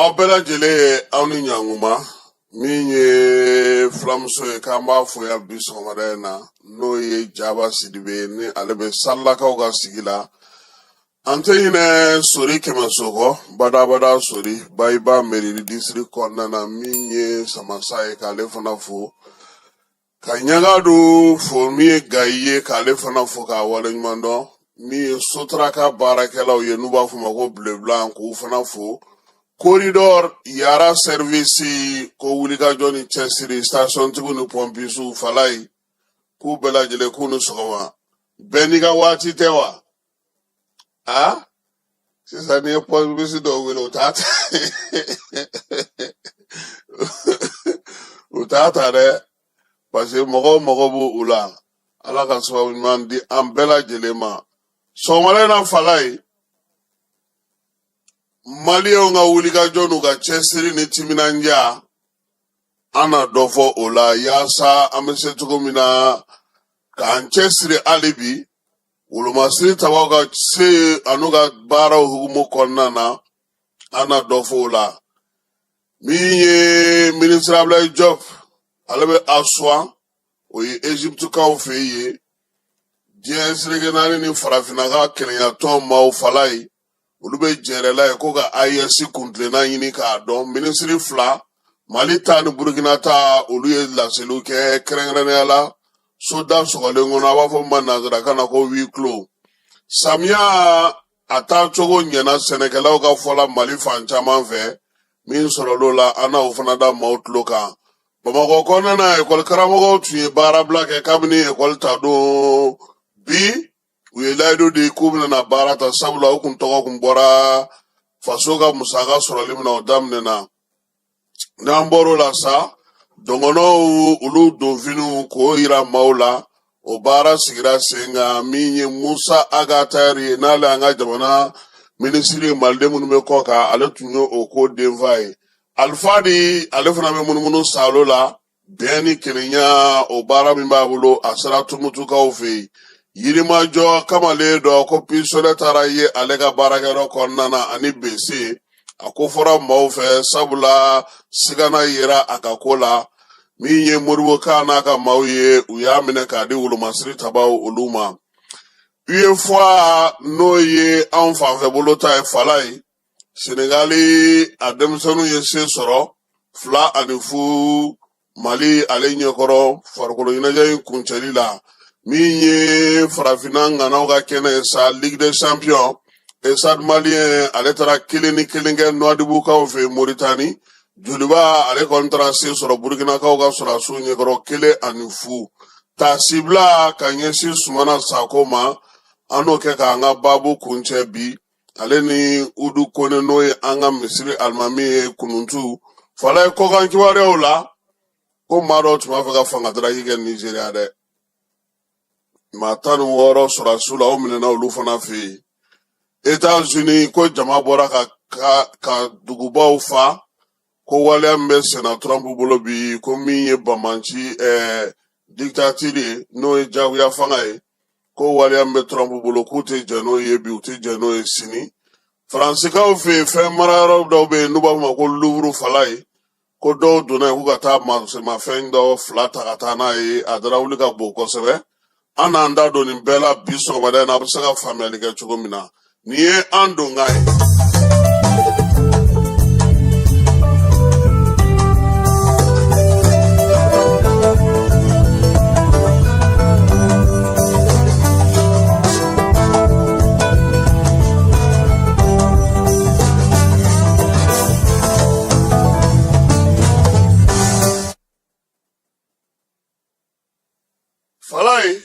Aw bɛɛ lajɛlen, aw ni ɲankuma. Min ye fulamuso ye, k'an b'a fo yan bi sɔgɔmada in na, n'o ye Jaba Sidibe, ni ale bɛ Salilakaw ka sigi la. An tɛ ɲinɛ Sori Kɛmɛso kɔ, badabada Sori Bayiba mairie district kɔnɔna na, min ye Samasa ye, k'ale fana fo. Ka ɲagadu fo, min ye Gayi ye, k'ale fana fo k'a waleɲuman dɔn. Min ye Sotraka baarakɛlaw ye, n'u b'a fɔ ma ko bleu-blanc, k'u fana fo. Corridor Yara service ko wulikajɔ ni cɛsiri, stationtigiw ni pɔmpisiw, Falayi, k'u bɛɛ lajɛlen k'u ni sɔgɔma. Bɛɛ n'i ka waati tɛ wa? A sisan n'i ye pɔmpisi dɔw wele, u t'a ta, u t'a ta dɛ, parce que mɔgɔw mago b'u u la. Ala ka sababu ɲuman di an bɛɛ lajɛlen ma sɔgɔmada in na. Falayi, Maliyɛnw ka wulikajɔ n'u ka cɛsiri ni timinandiya, an na dɔ fɔ o la yaasa an bɛ se cogo min na k'an cɛsiri hali bi wolomasiri tabaw ka se an'u ka baaraw hukumu kɔnɔna na. An na dɔ fɔ o la. Min ye minisiri Abulayi Jɔp, ale bɛ Asuwan, o ye Eziptukaw fɛ yen. Diɲɛ seleke naani ni farafinna ka kelenyatɔn maaw, Falayi, olu bɛ jɛrɛ la ye ko ka AES kuntilenna ɲini k'a dɔn. Minisiri fila, Mali ta ni Burukina ta, olu ye laseliw kɛ kɛrɛnkɛrɛnnenya la so da sɔgɔlen kɔnɔ, a b'a fɔ min ma nanzarakan na ko huis clos. Samiya a taacogo ɲɛna sɛnɛkɛlaw ka fɔ la Mali fan caman fɛ. Min sɔrɔl'o la, an na o fana da maaw tulo kan. Bamakɔ kɔnɔna na, ekɔli karamɔgɔw tun ye baarabila kɛ kabini ekɔli ta don. Bi u ye layidu di k'u bɛna na baara ta, sabula u kun tɔgɔ kun bɔra faso ka musaka sɔrɔli min na, o daminɛna. N'an bɔr'o la sa, dɔgɔnɔw olu donfiniw k'o yira maaw la, o baara sigira sen kan. Min ye Musa Ag Attaher ye, n'ale an ka jamana minisiri ye maliden minnu bɛ kɔ kan, ale tun ye o ko denfa ye. Alifadi, ale fana bɛ munumunu saalo la, bɛn ni kelenya o baara min b'a bolo, a sera Tumutukaw fɛ yen. Yirimajɔ kamalen dɔ ko pistolet taara ye ale ka baarakɛyɔrɔ kɔnɔna na ani bese. A ko fɔra maaw fɛ, sabula sigana yera a ka ko la. Min ye Modibo Kan n'a ka maaw ye, u y'a minɛ k'a di wolomasiri tabaw olu ma. UEFOA, n'o ye anw fanfɛ bolo ta ye, Falayi, Senegali a denmisɛnninw ye se sɔrɔ 2-0 Mali ale ɲɛkɔrɔ farikolo ɲɛnajɛ in kuncɛli la. Min ye farafinna ŋanaw ka kɛnɛ ye sa, Ligue des champions, Stade Malien ale taara 1-1 kɛ Nouadhiboukaw fɛ Moritani. Joliba ale kɔni taara se sɔrɔ Burukinakaw ka sɔrɔdasiw ɲɛkɔrɔ 1-0. Taasibila ka ɲɛsin Sumana Sako ma, an n'o kɛ k'an ka baabu kuncɛ bi, ale ni Udu Kone, n'o ye an ka misiri alimami ye Kununtu. Falayi, kɔkan kibaruyaw la, ko maa dɔw tun b'a fɛ ka fanga daraki kɛ Nizeriya dɛ. Maa 16 sɔrɔdasiw la, o minɛna olu fana fɛ yen. Etats-Unis ko jama bɔra ka dugubaw fa, ko waleya min bɛ senna Trump bolo bi, ko min ye banbanci dictature ye, n'o ye jagoya fanga ye, ko waleya min bɛ Trump bolo, k'u tɛ jɛn n'o ye bi, u tɛ jɛn n'o ye sini. Faransikaw fɛ yen, fɛn marayɔrɔ dɔw bɛ yen n'u b'a fɔ ma ko Louvre, Falayi, ko dɔw donna yen k'u ka taa mafɛn dɔ fila ta ka taa n'a ye, a dara wuli ka bon kosɛbɛ. An n'an da don nin bɛɛ la bi sɔgɔmada in na, a bɛ se ka faamuyali kɛ cogo min na. Nin ye an donkan ye. Falayi,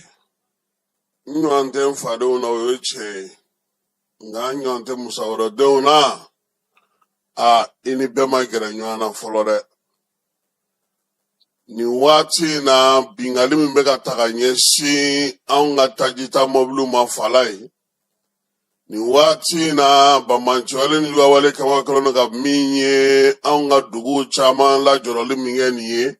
n ɲɔgɔn tɛ n fadenw na, o ye tiɲɛ ye, nka n ɲɔgɔn tɛ musawɛrɛdenw na. A i ni bɛɛ ma gɛrɛ ɲɔgɔn na fɔlɔ dɛ. Nin waati in na, binkanni min bɛ ka ta ka ɲɛsin anw ka tajita mɔbiliw ma, Falayi, nin waati in na, banbaanciwale ni juguyawale kɛbaga kɛlen don ka min ye anw ka duguw caman lajɔrɔli min kɛ nin ye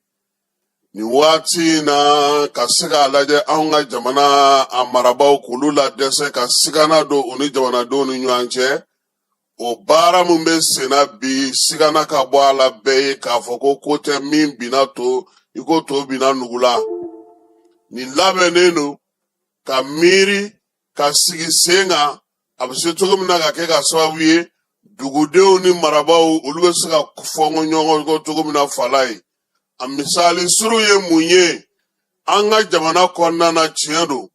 nin waati in na, ka se k'a lajɛ anw ka jamana a marabaaw k'olu ladɛsɛ ka sigana don u ni jamanadenw ni ɲɔgɔn cɛ. O baara min bɛ senna bi, sigana ka bɔ a la bɛɛ ye k'a fɔ ko ko tɛ min binna to i ko to binna nugu la. Nin labɛnnen don ka miiri ka sigi sen kan, a bɛ se cogo min na ka kɛ ka sababu ye dugudenw ni marabaaw olu bɛ se ka fɔ ɲɔgɔn kɔ cogo min na fala ye. A misali surun ye mun ye an ka jamana kɔnɔna na? Tiɲɛ don,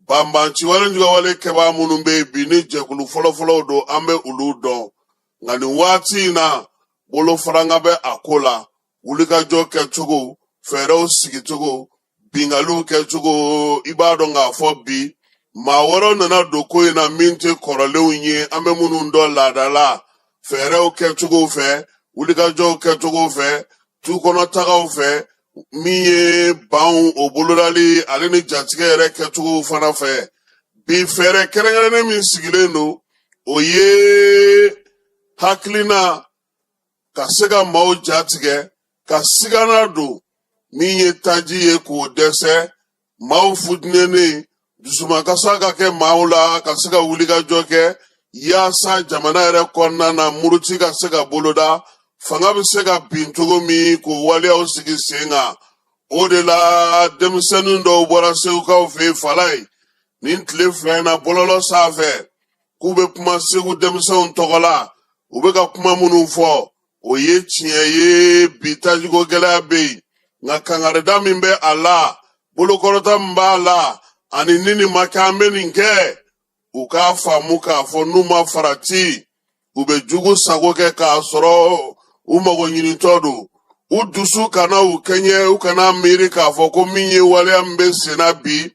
banbanci wale juguwale kɛbaa minnu bɛ yen bi ni jɛkulu fɔlɔfɔlɔw don, an bɛ olu dɔn. Nka nin waati in na, bolofaranga bɛ a ko la, wulikajɔ kɛcogo, fɛɛrɛw sigicogo, binkaliw kɛcogo. I b'a dɔn k'a fɔ bi maa wɛrɛw nana don ko in na min tɛ kɔrɔlenw ye, an bɛ minnu dɔn laada la, fɛɛrɛw kɛcogo fɛ, wulikajɔw kɛcogo fɛ, tu kɔnɔ tagaw fɛ, min ye banw o bolodali ale ni jatigɛ yɛrɛ kɛcogo fana fɛ. Bi fɛɛrɛ kɛrɛnkɛrɛnnen min sigilen don, o ye hakilina ka se ka maaw jatigɛ, ka sigana don min ye taji ye k'o dɛsɛ, maaw futinɛnen, dusumakasa ka kɛ maaw la, ka se ka wulikajɔ kɛ yaasa jamana yɛrɛ kɔnɔna na muruti ka se ka boloda, fanga bɛ se ka bin cogo min, k'o waleyaw sigi sen kan. O de la denmisɛnnin dɔw bɔra segukaw fɛ yen fala ye nin tile 2 in na bɔlɔlɔ sanfɛ k'u bɛ kuma Segu denmisɛnw tɔgɔ la. U bɛ ka kuma minnu fɔ, o ye tiɲɛ ye, bi tajiko gɛlɛya bɛ yen, nka kangarida min bɛ a la, bolokɔrɔta min b'a la, ani ni nin ma kɛ an bɛ nin kɛ, u k'a faamu k'a fɔ n'u ma farati, u bɛ jugu sago kɛ k'a sɔrɔ u mago ɲinitɔ don. U dusu kana u kɛɲɛ, u kana miiri k'a fɔ ko min ye waleya min bɛ senna bi,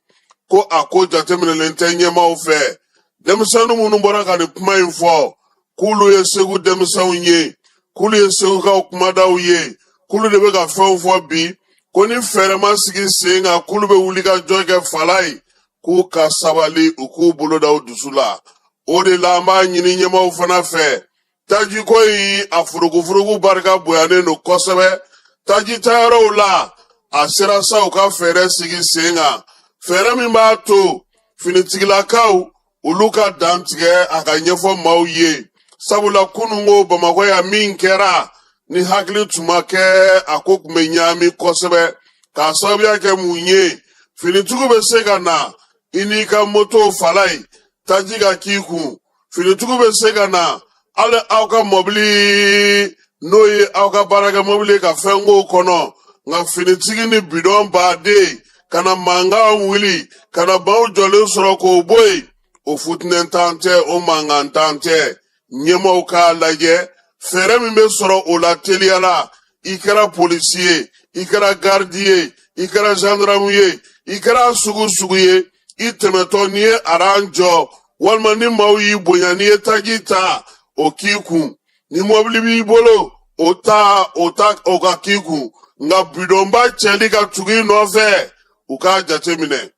ko a ko jateminɛlen tɛ ɲɛmaaw fɛ. Denmisɛnnin minnu bɔra ka nin kuma in fɔ k'olu ye Segu denmisɛnw ye, k'olu ye Segukaw kumadaw ye, k'olu de bɛ ka fɛnw fɔ bi, ko ni fɛɛrɛ ma sigi sen kan, k'olu bɛ wuli ka jɔ kɛ fala ye, k'u ka sabali, u k'u bolo da u dusu la. O de la an b'a ɲini ɲɛmaaw fana fɛ, tajiko in a furugufurugu barika bonyanen don kosɛbɛ taji tayɔrɔw la. A sera sa u ka fɛɛrɛ sigi sen kan, fɛɛrɛ min b'a to finitigilakaw olu ka dan tigɛ a ka ɲɛfɔ maaw ye. Sabula kununko Bamakɔ yan min kɛra, ni hakili tun ma kɛ, a ko tun bɛ ɲaami kosɛbɛ. K'a sababuya kɛ mun ye? Finitigiw bɛ se ka na i n'i ka moto fala ye, taji ka k'i kun. Finitigiw bɛ se ka na hali aw ka mɔbili, n'o ye aw ka baarakɛ mɔbili ye, ka fɛn k'o kɔnɔ. Nka finitigi ni bidɔn baden ka na mankan wuli, ka na maaw jɔlen sɔrɔ k'o bɔ yen, o futinɛntan tɛ, o mankantan tɛ. Ɲɛmaaw k'a lajɛ fɛɛrɛ min bɛ sɔrɔ o la teliya la. I kɛra polisi ye, i kɛra garidi ye, i kɛra zandaramu ye, i kɛra sugu sugu ye, i tɛmɛtɔ n'i ye aran jɔ walima ni maaw y'i bonya, n'i ye taji ta, o k'i kun. Ni mɔbili b'i bolo, o ta, o ta, o ka k'i kun. Nka bidɔnba cɛli ka tugu i nɔfɛ, u k'a jateminɛ,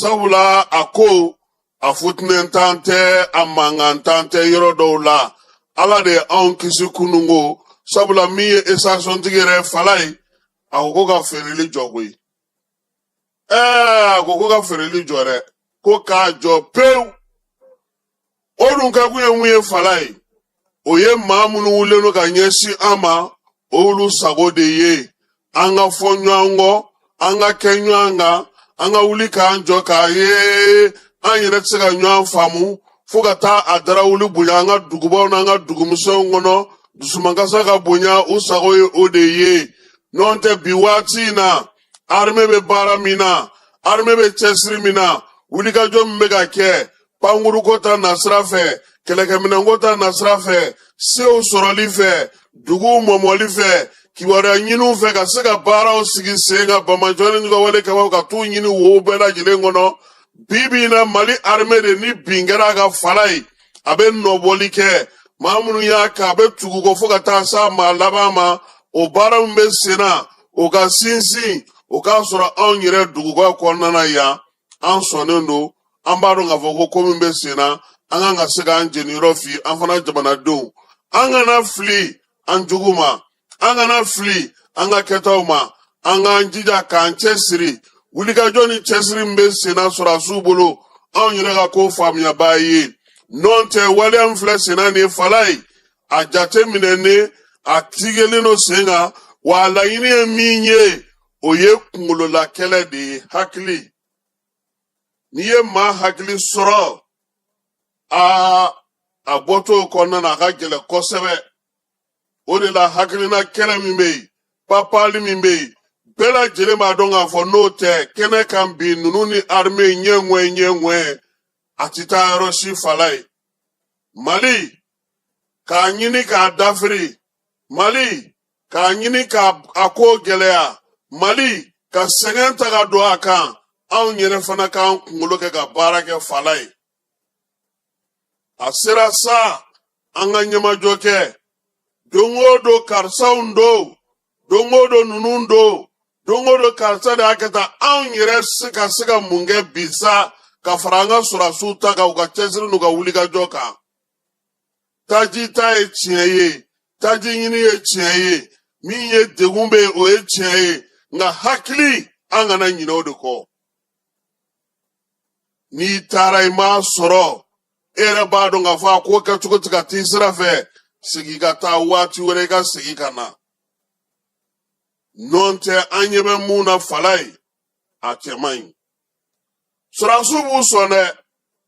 sabula a ko a futinɛntan tɛ, a mankantan tɛ yɔrɔ dɔw la. Ala de ye anw kisi kununko, sabula min ye esansɔntigi yɛrɛ fala ye, a ko ko ka feereli jɔ koyi. A ko ko ka feereli jɔ dɛ, ko k'a jɔ pewu. O dun kɛkun ye mun ye fala ye? O ye maa minnu wulilen don ka ɲɛsin an ma, olu sago de ye an ka fɔ ɲɔgɔn kɔ, an ka kɛ ɲɔgɔn kan, an ka wuli k'an jɔ k'a ye an yɛrɛ tɛ se ka ɲɔgɔn faamu, fo ka taa a darawuli bonya an ka dugubaw n'an ka dugumisɛnw kɔnɔ, dusumakasa ka bonya. U sago ye o de ye. N'o tɛ, bi waati in na, armée bɛ baara min na, armée bɛ cɛsiri min na, wulikajɔ min bɛ ka kɛ pankuruko ta nasira fɛ, kɛlɛkɛminɛnko ta nasira fɛ, sew sɔrɔli fɛ, duguw mɔmɔli fɛ, kibaruya ɲiniw fɛ, ka se ka baaraw sigi sen kan, banbaanciwale ni wale kɛbaaw ka t'u ɲini wo bɛɛ lajɛlen kɔnɔ. Bi bi in na, Mali armée de, ni bin kɛra a ka fala ye, a bɛ nɔbɔli kɛ maa minnu y'a kɛ, a bɛ tugu kɔ fo ka taa s'a maa laban ma. O baara min bɛ sen na, o ka sinsin, o k'a sɔrɔ anw yɛrɛ duguba kɔnɔna na yan, an sɔnnen don. An b'a dɔn k'a fɔ ko ko min bɛ sen na, an kan ka se k'an jeniyɔrɔ fi. An fana jamanadenw, an kana fili an jugu ma, an kana fili an ka kɛtaw ma. An k'an jija k'an cɛsiri. Wulikajɔ ni cɛsiri min bɛ sen na sɔrɔdasiw bolo, anw yɛrɛ ka ko faamuyabaa ye. N'o tɛ, waleya min filɛ senna nin ye, Falayi, a jate minɛnen, a tigɛlen don sen kan, wa a laɲini ye min ye, o ye kunkololakɛlɛ de ye. Hakili, n'i ye maa hakili sɔrɔ, aa, a bɔtɔ o kɔnɔna na, a ka gɛlɛn kosɛbɛ. O de la hakilina kɛlɛ min bɛ yen, papali min bɛ yen, bɛɛ lajɛlen b'a dɔn k'a fɔ n'o tɛ kɛnɛ kan bi, ninnu ni armée ɲɛŋɛ ɲɛŋɛ, a ti taa yɔrɔ si. Falayi, Mali k'a ɲini k'a dafiri, Mali k'a ɲini k'a a ko gɛlɛya, Mali ka sɛgɛn ta ka don a kan, anw yɛrɛ fana k'an kunkolo kɛ ka baara kɛ. Falayi, a sera sa an ka ɲɛmajɔ kɛ. Don o don karisaw don, don o don ninnu don, don o don karisa de y'a kɛ tan. Anw yɛrɛ se ka se ka mun kɛ bi sa ka fara an ka sɔrɔdasiw ta kan, u ka cɛsiri n'u ka wulikajɔ kan? Taji ta ye tiɲɛ ye, taji ɲini ye tiɲɛ ye, min ye degun bɛ yen, o ye tiɲɛ ye, nka hakili, an kana ɲinɛ o de kɔ. N'i taara i m'a sɔrɔ, e yɛrɛ b'a dɔn k'a fɔ a ko kɛcogo tɛ ka t'i sira fɛ, segin ka taa, waati wɛrɛ i ka segin ka na. N'o tɛ, an ɲɛ bɛ mun na, Falayi, a cɛ man ɲi. Sɔrɔdasiw b'u sɔn dɛ,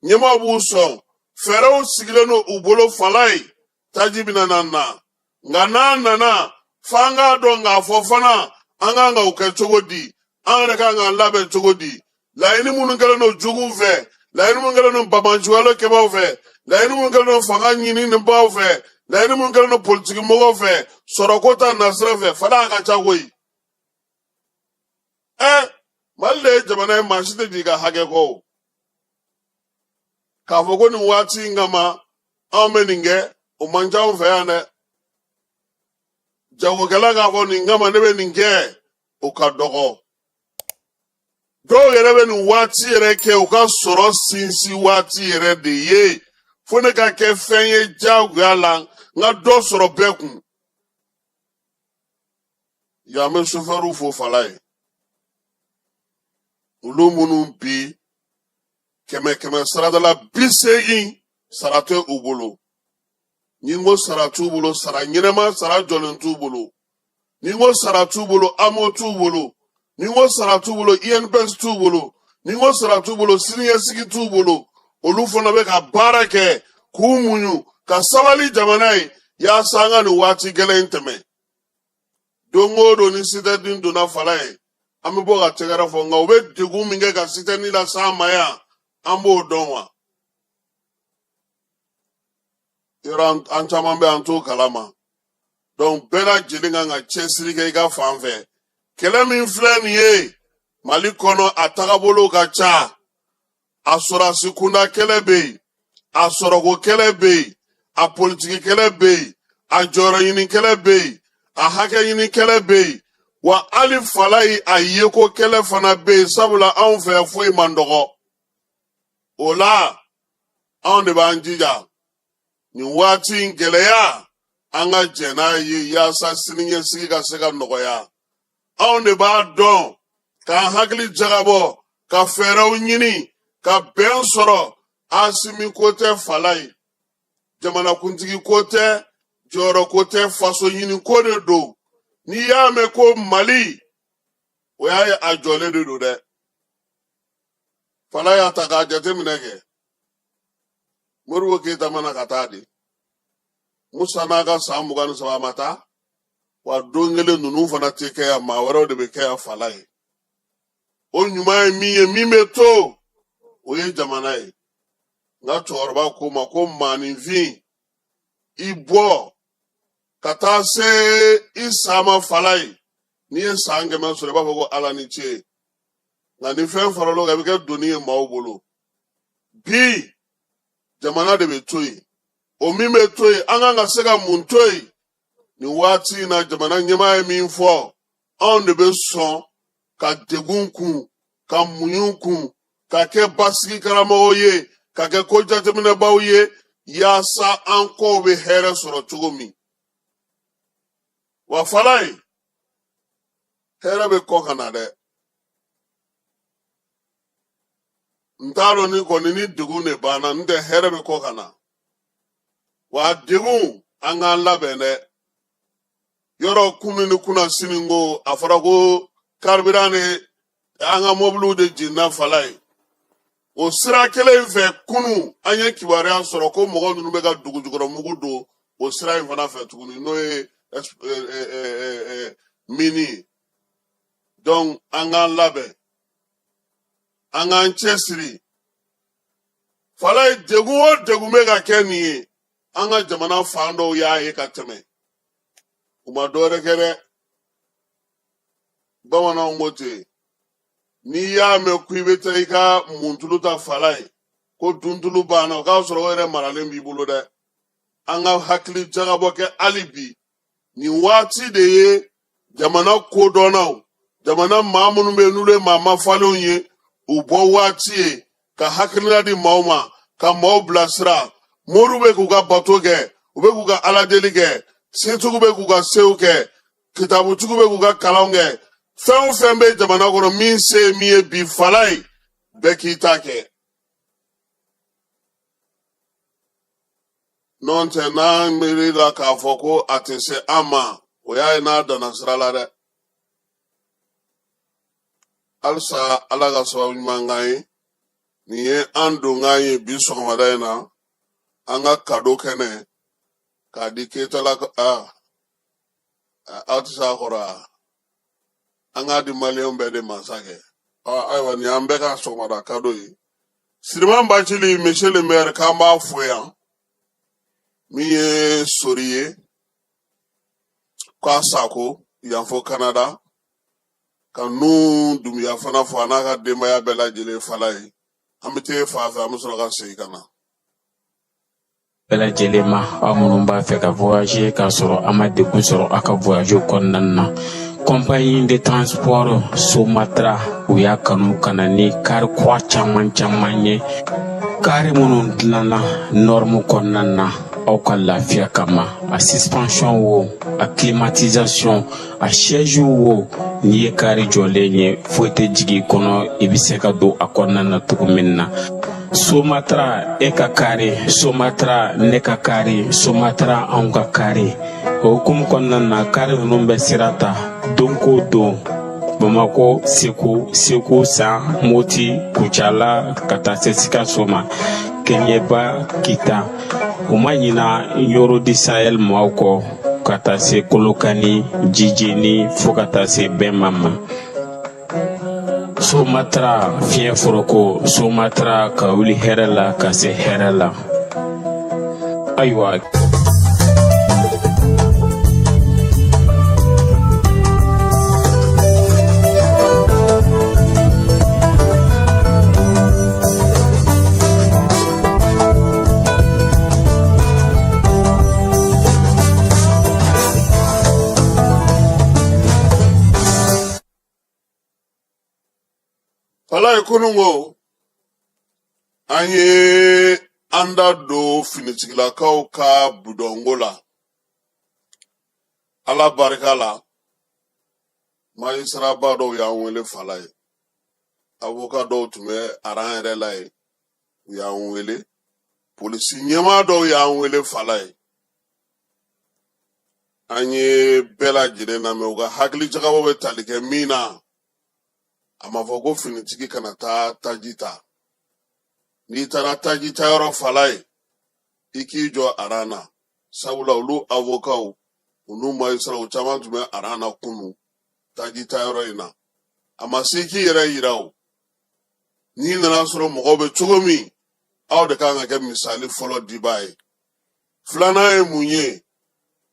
ɲɛmaaw b'u sɔn, fɛɛrɛw sigilen don u bolo. Falayi, taji bɛna na na, nka n'a nana, f'an k'a dɔn k'a fɔ fana an kan ka o kɛ cogo di, an yɛrɛ kan k'an labɛn cogo di. Laɲini minnu kɛlen don juguw fɛ, laɲini minnu kɛlen don banbaanciwale kɛbaaw fɛ, laɲini minnu kɛlen don fanga ɲininibaaw fɛ, laɲini minnu kɛlen don politiki mɔgɔw fɛ, sɔrɔko ta nasira fɛ, fana a ka ca koyi. Mali de ye jamana ye, maa si tɛ jigin ka hakɛ kɔ o. K'a fɔ ko nin waati in kama anw bɛ nin kɛ, o man ca anw fɛ yan dɛ. Jagokɛla k'a fɔ nin kama ne bɛ nin kɛ, o ka dɔgɔ. Dɔw yɛrɛ bɛ nin waati yɛrɛ kɛ u ka sɔrɔ sinsin waati yɛrɛ de ye, fo ne ka kɛ fɛn ye diyagoya la, n ka dɔ sɔrɔ bɛɛ kun. Yan bɛ sofɛriw fo, Falayi, olu minnu bi kɛmɛ kɛmɛ sarada la 80 sara tɛ u bolo. Ni n ko sara t'u bolo, sara ɲɛnɛma, sara jɔlen t'u bolo. Ni n ko sara t'u bolo, AMO t'u bolo. Ni n ko sara t'u bolo, INPS t'u bolo. Ni n ko sara t'u bolo, siniɲɛsigi t'u bolo. Olu fana bɛ ka baara kɛ k'u muɲu ka sabali jamana ye, yaasa an ka nin waati gɛlɛn in tɛmɛ. Don o don ni sitɛrini donna, Falayi, an bɛ bɔ ka tɛgɛrɛ fɔ, nka u bɛ degun min kɛ ka sitɛrini las'an ma yan, an b'o dɔn wa? Yɔrɔ an caman bɛ, an t'o kalama. Donc bɛɛ lajɛlen kan ka cɛsiri kɛ i ka fan fɛ. Kɛlɛ min filɛ nin ye Mali kɔnɔ, a tagabolo ka ca. A sɔrɔdasi kunda kɛlɛ bɛ yen, a sɔrɔko kɛlɛ bɛ yen, a politiki kɛlɛ bɛ yen, a jɔyɔrɔ ɲini kɛlɛ bɛ yen, a hakɛ ɲini kɛlɛ bɛ yen, wa hali Falayi, a yeko kɛlɛ fana bɛ yen, sabula anw fɛ foyi man dɔgɔ. O la anw de b'an jija nin waati in gɛlɛya, an ka jɛn n'a ye yaasa siniɲɛsigi ka se ka nɔgɔya. Anw de b'a dɔn k'an hakili jagabɔ ka fɛɛrɛw ɲini ka bɛn sɔrɔ. Asimi ko tɛ, Falayi, jamanakuntigi ko tɛ, jɔyɔrɔ ko tɛ, faso ɲini ko de don. N'i y'a mɛn ko Mali, o y'a ye a jɔlen de don dɛ. Falayi, y'a ta k'a jateminɛ kɛ, Modibo Keyita mana ka taa de, Musa n'a ka san 23, a ma taa wa. Don kelen ninnu fana tɛ kɛ yan, maa wɛrɛw de bɛ kɛ yan, Falayi. O ɲuman ye min ye, min bɛ to, o ye jamana ye. N ka cɛkɔrɔba ko ma ko maaninfin, i bɔ ka taa se i sa ma, Falayi, n'i ye san 100 sɔrɔ, i b'a fɔ ko Ala ni ce. Nka ni fɛn faral'o kan, i bɛ kɛ doni ye maaw bolo. Bi jamana de bɛ to yen, o min bɛ to yen, an kan ka se ka mun to yen nin waati in na? Jamana ɲɛmaa ye min fɔ, anw de bɛ sɔn ka degun kun, ka muɲu kun, ka kɛ basigi karamɔgɔw ye, ka kɛ ko jateminɛbaw ye, yaasa an kɔw bɛ hɛrɛ sɔrɔ cogo min. Wa Falayi, hɛrɛ bɛ kɔ ka na dɛ. N t'a dɔn ni kɔni ni degun de banna, n tɛ hɛrɛ bɛ kɔ ka na. Wa degun, an k'an labɛn dɛ. Yɔrɔ kunu ni kunna sini ko a fɔra ko carburant ni an ka mɔbiliw de jiginna Falaye. O sira kelen in fɛ, kunu an ye kibaruya sɔrɔ ko mɔgɔ ninnu bɛ ka dugujukɔrɔ mugu don o sira in fana fɛ tuguni, n'o ye mine ye. Donc an k'an labɛn, an k'an cɛsiri Falaye. Degun o degun bɛ ka kɛ nin ye, an ka jamana fan dɔw y'a ye ka tɛmɛ, u ma dɔwɛrɛ kɛ dɛ. Bamananw ko ten, n'i y'a mɛn ko i bɛ taa i ka muntulu ta Falaye, ko duntulu banna, o k'a sɔrɔ o yɛrɛ maralen b'i bolo dɛ. An ka hakili jagabɔ kɛ hali bi. Nin waati de ye jamana kodɔnnaw, jamana maa minnu bɛ yen n'olu ye maa mafalenw ye, u bɔ waati ye ka hakilina di maaw ma, ka maaw bilasira. Moriw bɛ k'u ka bato kɛ, u bɛ k'u ka aladeli kɛ, setigiw bɛ k'u ka sew kɛ, kitabutigiw bɛ k'u ka kalanw kɛ. Fɛn o fɛn bɛ jamana kɔnɔ, min se ye min ye bi Falaye, bɛɛ k'i ta kɛ. N'o tɛ, n'an miiri la k'a fɔ ko a tɛ se an ma, o y'a ye n'a danna sira la dɛ. Halisa Ala ka sababu ɲuman k'an ye. Nin ye an donkan ye bi sɔgɔmada in na, an ka kado kɛnɛ k'a di Ketala. A aw tɛ se a kɔrɔ a, an k'a di maliyɛnw bɛɛ de ma sa kɛ. Ayiwa, nin y'an bɛɛ ka sɔgɔmada kado ye. Siriman Bacili, monsieur le maire, k'an b'a fo yan. Min ye sori ye k'a sako yan fo Canada, ka nu Dunbiya fana fo, a n'a ka denbaya bɛɛ lajɛlen. Falaye, an bɛ taa fan fɛ, an bɛ sɔrɔ ka segin ka na. Bɛɛ lajɛlen ma, aw minnu b'a fɛ ka voyager k'a sɔrɔ a ma degun sɔrɔ aw ka voyage kɔnɔna na, compagnie de transport Somatra, u y'a kanu ka na ni kari kura caman caman ye, kari minnu dilanna norme kɔnɔna na aw ka lafiya kama. A suspension wo, a climatisation, a siège wo, n'i ye kari jɔlen ye, foyi tɛ jigin i kɔnɔ, i bɛ se ka don a kɔnɔna na cogo min na. Somatra, e ka kari Somatra, ne ka kari Somatra, anw ka kari. O hukumu kɔnɔna na, kari ninnu bɛ sira ta don ko don Bamako, Segu, Segu San, Moti, Kucala, ka taa se Sikaso ma, Kɛɲɛba, Kita. U ma ɲina Ɲɔrɔ du Sahel maaw kɔ, ka taa se Kolokani, Jijeni, fo ka taa se Bɛnma ma. Somatra fiɲɛ foroko, Somatra ka wuli hɛrɛ la ka se hɛrɛ la. Ayiwa. Falaye, kunun ko an ye an da don finitigilakaw ka budɔnko la. Ala barika la, majisiraba dɔw y'an wele Falaye, avoka dɔw tun bɛ aran yɛrɛ la yen, u y'an wele, polisi ɲɛmaa dɔw y'an wele Falaye. An ye bɛɛ lajɛlen lamɛn, u ka hakili jagabɔ bɛ tali kɛ min na. A ma fɔ ko finitigi kana taa taji ta. N'i taara taji ta yɔrɔ Falaye, i k'i jɔ aran na, sabula olu avokaw, u n'u majisiraw caman tun bɛ aran na kunu taji ta yɔrɔ in na. A ma se k'i yɛrɛ yira o. N'i nana sɔrɔ mɔgɔw bɛ cogo min, aw de kan ka kɛ misali fɔlɔ dibaa ye. Filanan ye mun ye?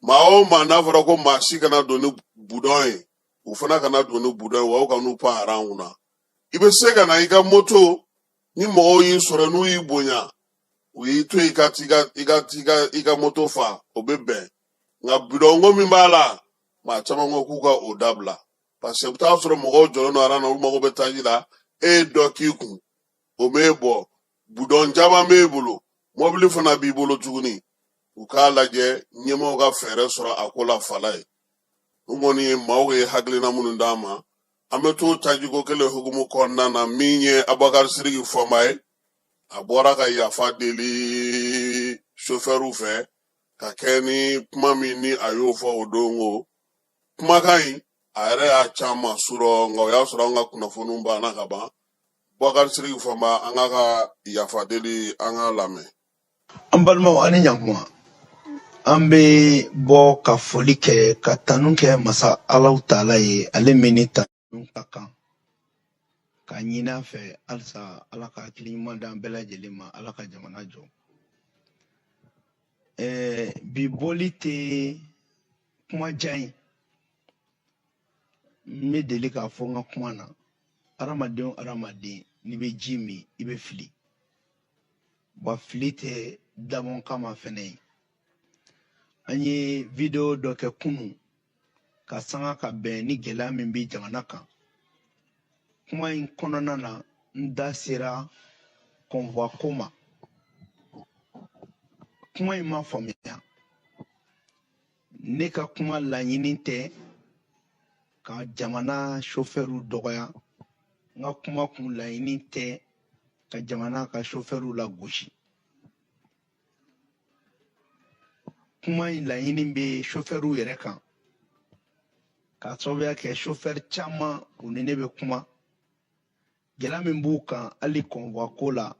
Maa o maa n'a fɔra ko maa si kana don ni budɔn ye, u fana kana don ni budɔn ye, wa u kan'u pan aran kunna. I bɛ se ka na i ka moto, ni mɔgɔw y'i sɔrɔ, n'u y'i bonya, u y'i to i ka t'i ka i ka t'i ka i ka moto fa, o bɛ bɛn. Nka bidɔnko min b'a la, maa caman ko k'u ka o dabila, parce que i bɛ taa sɔrɔ mɔgɔw jɔlen don aran na, u mago bɛ taji la, e ye dɔ k'i kun, o m'e bɔ, budɔn caman b'e bolo, mɔbili fana b'i bolo tuguni. U k'a lajɛ, ɲɛmaaw ka fɛɛrɛ sɔrɔ a ko la Falaye. U kɔni ye maaw ye hakilina minnu d'an ma. An bɛ to tajiko kelen hukumu kɔnɔna na, min ye Abubakar Sidiki Fɔnba ye, a bɔra ka yafa deli sofɛriw fɛ ka kɛ ni kuma min ni a y'o fɔ o don ko kumakan in a yɛrɛ y'a caman surɔ, nka o y'a sɔrɔ an ka kunnafoniw banna ka ban. Bubakar Sidiki Fɔnba, an k'a ka yafa deli, an k'a lamɛn. An balimaw, ani ɲankuma. An bɛ bɔ ka foli kɛ, ka tanu kɛ masa Alahu Taala ye, ale min ni tanu ka kan, ka ɲini a fɛ halisa Ala ka hakili ɲuman d'an bɛɛ lajɛlen ma, Ala ka jamana jɔ. Bi bɔli tɛ kuma jan ye. N bɛ deli k'a fɔ n ka kuma na, hadamaden o hadamaden, n'i bɛ ji min, i bɛ fili. Wa fili tɛ dabɔ kama fɛnɛ ye. An ye vidéo dɔ kɛ kunun ka sanga ka bɛn ni gɛlɛya min bɛ jamana kan. Kuma in kɔnɔna na, n da sera convoi ko ma. Kuma in ma faamuya. Ne ka kuma laɲini tɛ ka jamana chauffeurw dɔgɔya. N ka kuma kun laɲini tɛ ka jamana ka chauffeurw lagosi. Kuma in laɲini bɛ chauffeurw yɛrɛ kan, k'a sababuya kɛ chauffeur caman u ni ne bɛ kuma. Gɛlɛya min b'u kan hali convoi ko la,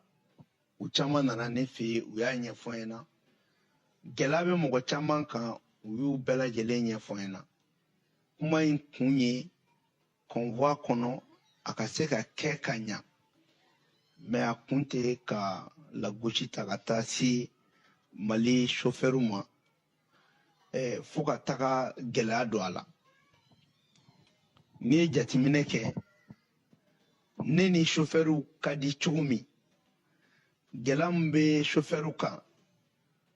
u caman nana ne fɛ yen, u y'a ɲɛfɔ n ɲɛna. Gɛlɛya bɛ mɔgɔ caman kan, u y'u bɛɛ lajɛlen ɲɛfɔ n ɲɛna. Kuma in kun ye convoi kɔnɔ a ka se ka kɛ ka ɲa, mais a kun tɛ ka lagosi ta ka taa se Mali chauffeur ma, fo ka taga gɛlɛya don a la. N'i ye jateminɛ kɛ, ne ni chauffeur ka di cogo min, gɛlɛya min bɛ chauffeur kan,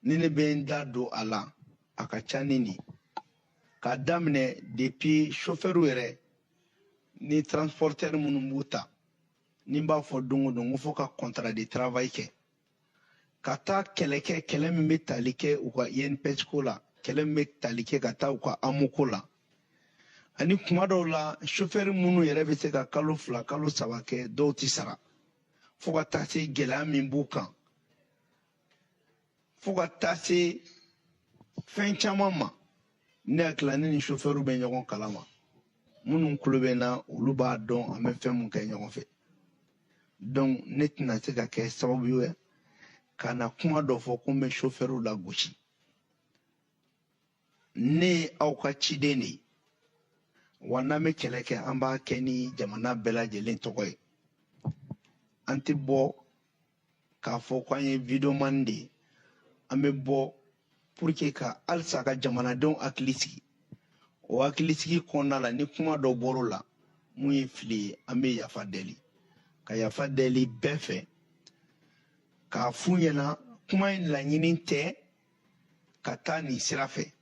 ni ne bɛ n da don a la, a ka ca ni nin. K'a daminɛ depuis chauffeur yɛrɛ ni transporteur minnu b'u ta, ni n b'a fɔ don o don ko fo ka contrat de travail kɛ, ka taa kɛlɛ kɛ, kɛlɛ min bɛ tali kɛ u ka INPS ko la, kɛlɛ min bɛ tali kɛ ka taa u ka AMO ko la, ani kuma dɔw la chauffeur minnu yɛrɛ bɛ se ka kalo 2, kalo 3 kɛ, dɔw tɛ sara, fo ka taa se gɛlɛya min b'u kan, fo ka taa se fɛn caman ma. Ne hakili la, ne ni chauffeur bɛ ɲɔgɔn kalama. Minnu tulo bɛ n na, olu b'a dɔn an bɛ fɛn mun kɛ ɲɔgɔn fɛ. Donc ne tɛna se ka kɛ sababu ye ka na kuma dɔ fɔ ko n bɛ chauffeur lagosi. Ne ye aw ka ciden de ye, wa n'an bɛ kɛlɛ kɛ, an b'a kɛ ni jamana bɛɛ lajɛlen tɔgɔ ye. An tɛ bɔ k'a fɔ k'an ye videoman de ye. An bɛ bɔ pour que ka halisa ka jamanadenw hakili sigi. O hakilisigi kɔnɔna la, ni kuma dɔ bɔr'o la mun ye fili ye, an bɛ yafa deli, ka yafa deli bɛɛ fɛ, k'a f'u ɲɛna kuma in laɲini tɛ ka taa nin sira fɛ.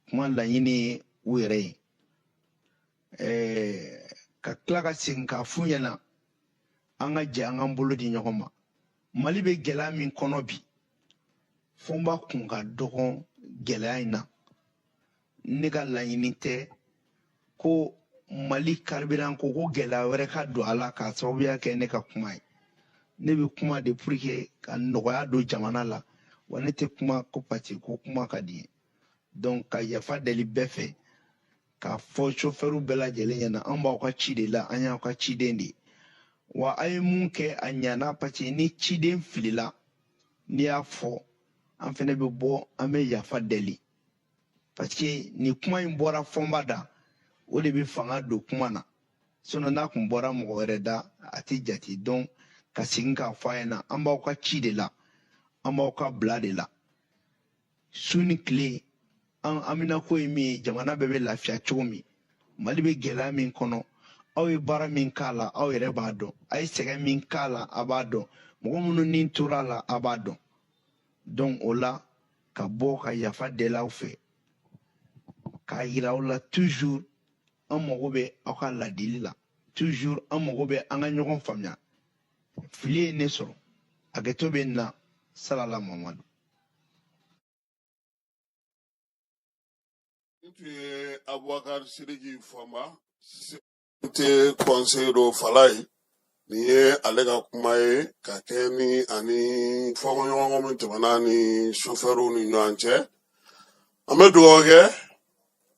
Kuma laɲini ye u yɛrɛ ye. Ka tila ka segin k'a f'u ɲɛna, an ka jɛ an k'an bolo di ɲɔgɔn ma. Mali bɛ gɛlɛya min kɔnɔ bi, Fɔnba kun ka dɔgɔn gɛlɛya in na. Ne ka laɲini tɛ ko Mali carburant ko gɛlɛya wɛrɛ ka don a la k'a sababuya kɛ ne ka kuma ye. Ne bɛ kuma de pour que ka nɔgɔya don jamana la, wa ne tɛ kuma ko parce que ko kuma ka di n ye. Donc ka yafa deli bɛɛ fɛ, k'a fɔ chauffeur bɛɛ lajɛlen ɲɛna, an b'aw ka ci de la, an y'aw ka ciden de ye. Wa a ye mun kɛ, a ɲana, parce que ni ciden filila, n'i y'a fɔ, an fɛnɛ bɛ bɔ, an bɛ yafa deli, parce que nin kuma in bɔra Fɔnba da, o de bɛ fanga don kuma na. Sinon n'a kun bɔra mɔgɔ wɛrɛ da, a tɛ jate. Donc ka segin k'a fɔ a ɲɛna, an b'aw ka ci de la, an b'aw ka bila de la, su ni tile. An haminako ye min ye, jamana bɛɛ bɛ lafiya cogo min, Mali bɛ gɛlɛya min kɔnɔ, aw ye baara min k'a la, aw yɛrɛ b'a dɔn, a ye sɛgɛn min k'a la, a b'a dɔn, mɔgɔ minnu ni tora a la, a b'a dɔn. Donc o la, ka bɔ ka yafa deli aw fɛ, k'a yira aw la toujours an mago bɛ aw ka ladili la, toujours an mago bɛ an ka ɲɔgɔn faamuya. Fili ye ne sɔrɔ, hakɛto bɛ n na. Salala Mamadu. N tun ye Abubakar Sidiki Fɔnba. Te conseil do Falaye, nin ye ale ka kuma ye ka kɛ ni ani fɔnkɔɲɔgɔnkɔ min tɛmɛna ni sofɛriw ni ɲɔgɔn cɛ. An bɛ dugawu kɛ